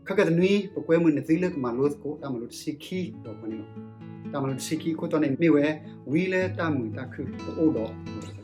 ခဲကနွံ ပကွဲမုာ်နသုလၢကမၤလိသကိးတၢ်မၤလိတဆံခံဒီးပှၤန့ၣ်လီၤ. တၢ်မၤလိတဆံခံအခိၣ်တီန့ၣ်မ့ၢ်ဝဲ ဝံလၢတၢ်မုာ်တၢ်ခုၣ်တအိၣ်ဒီး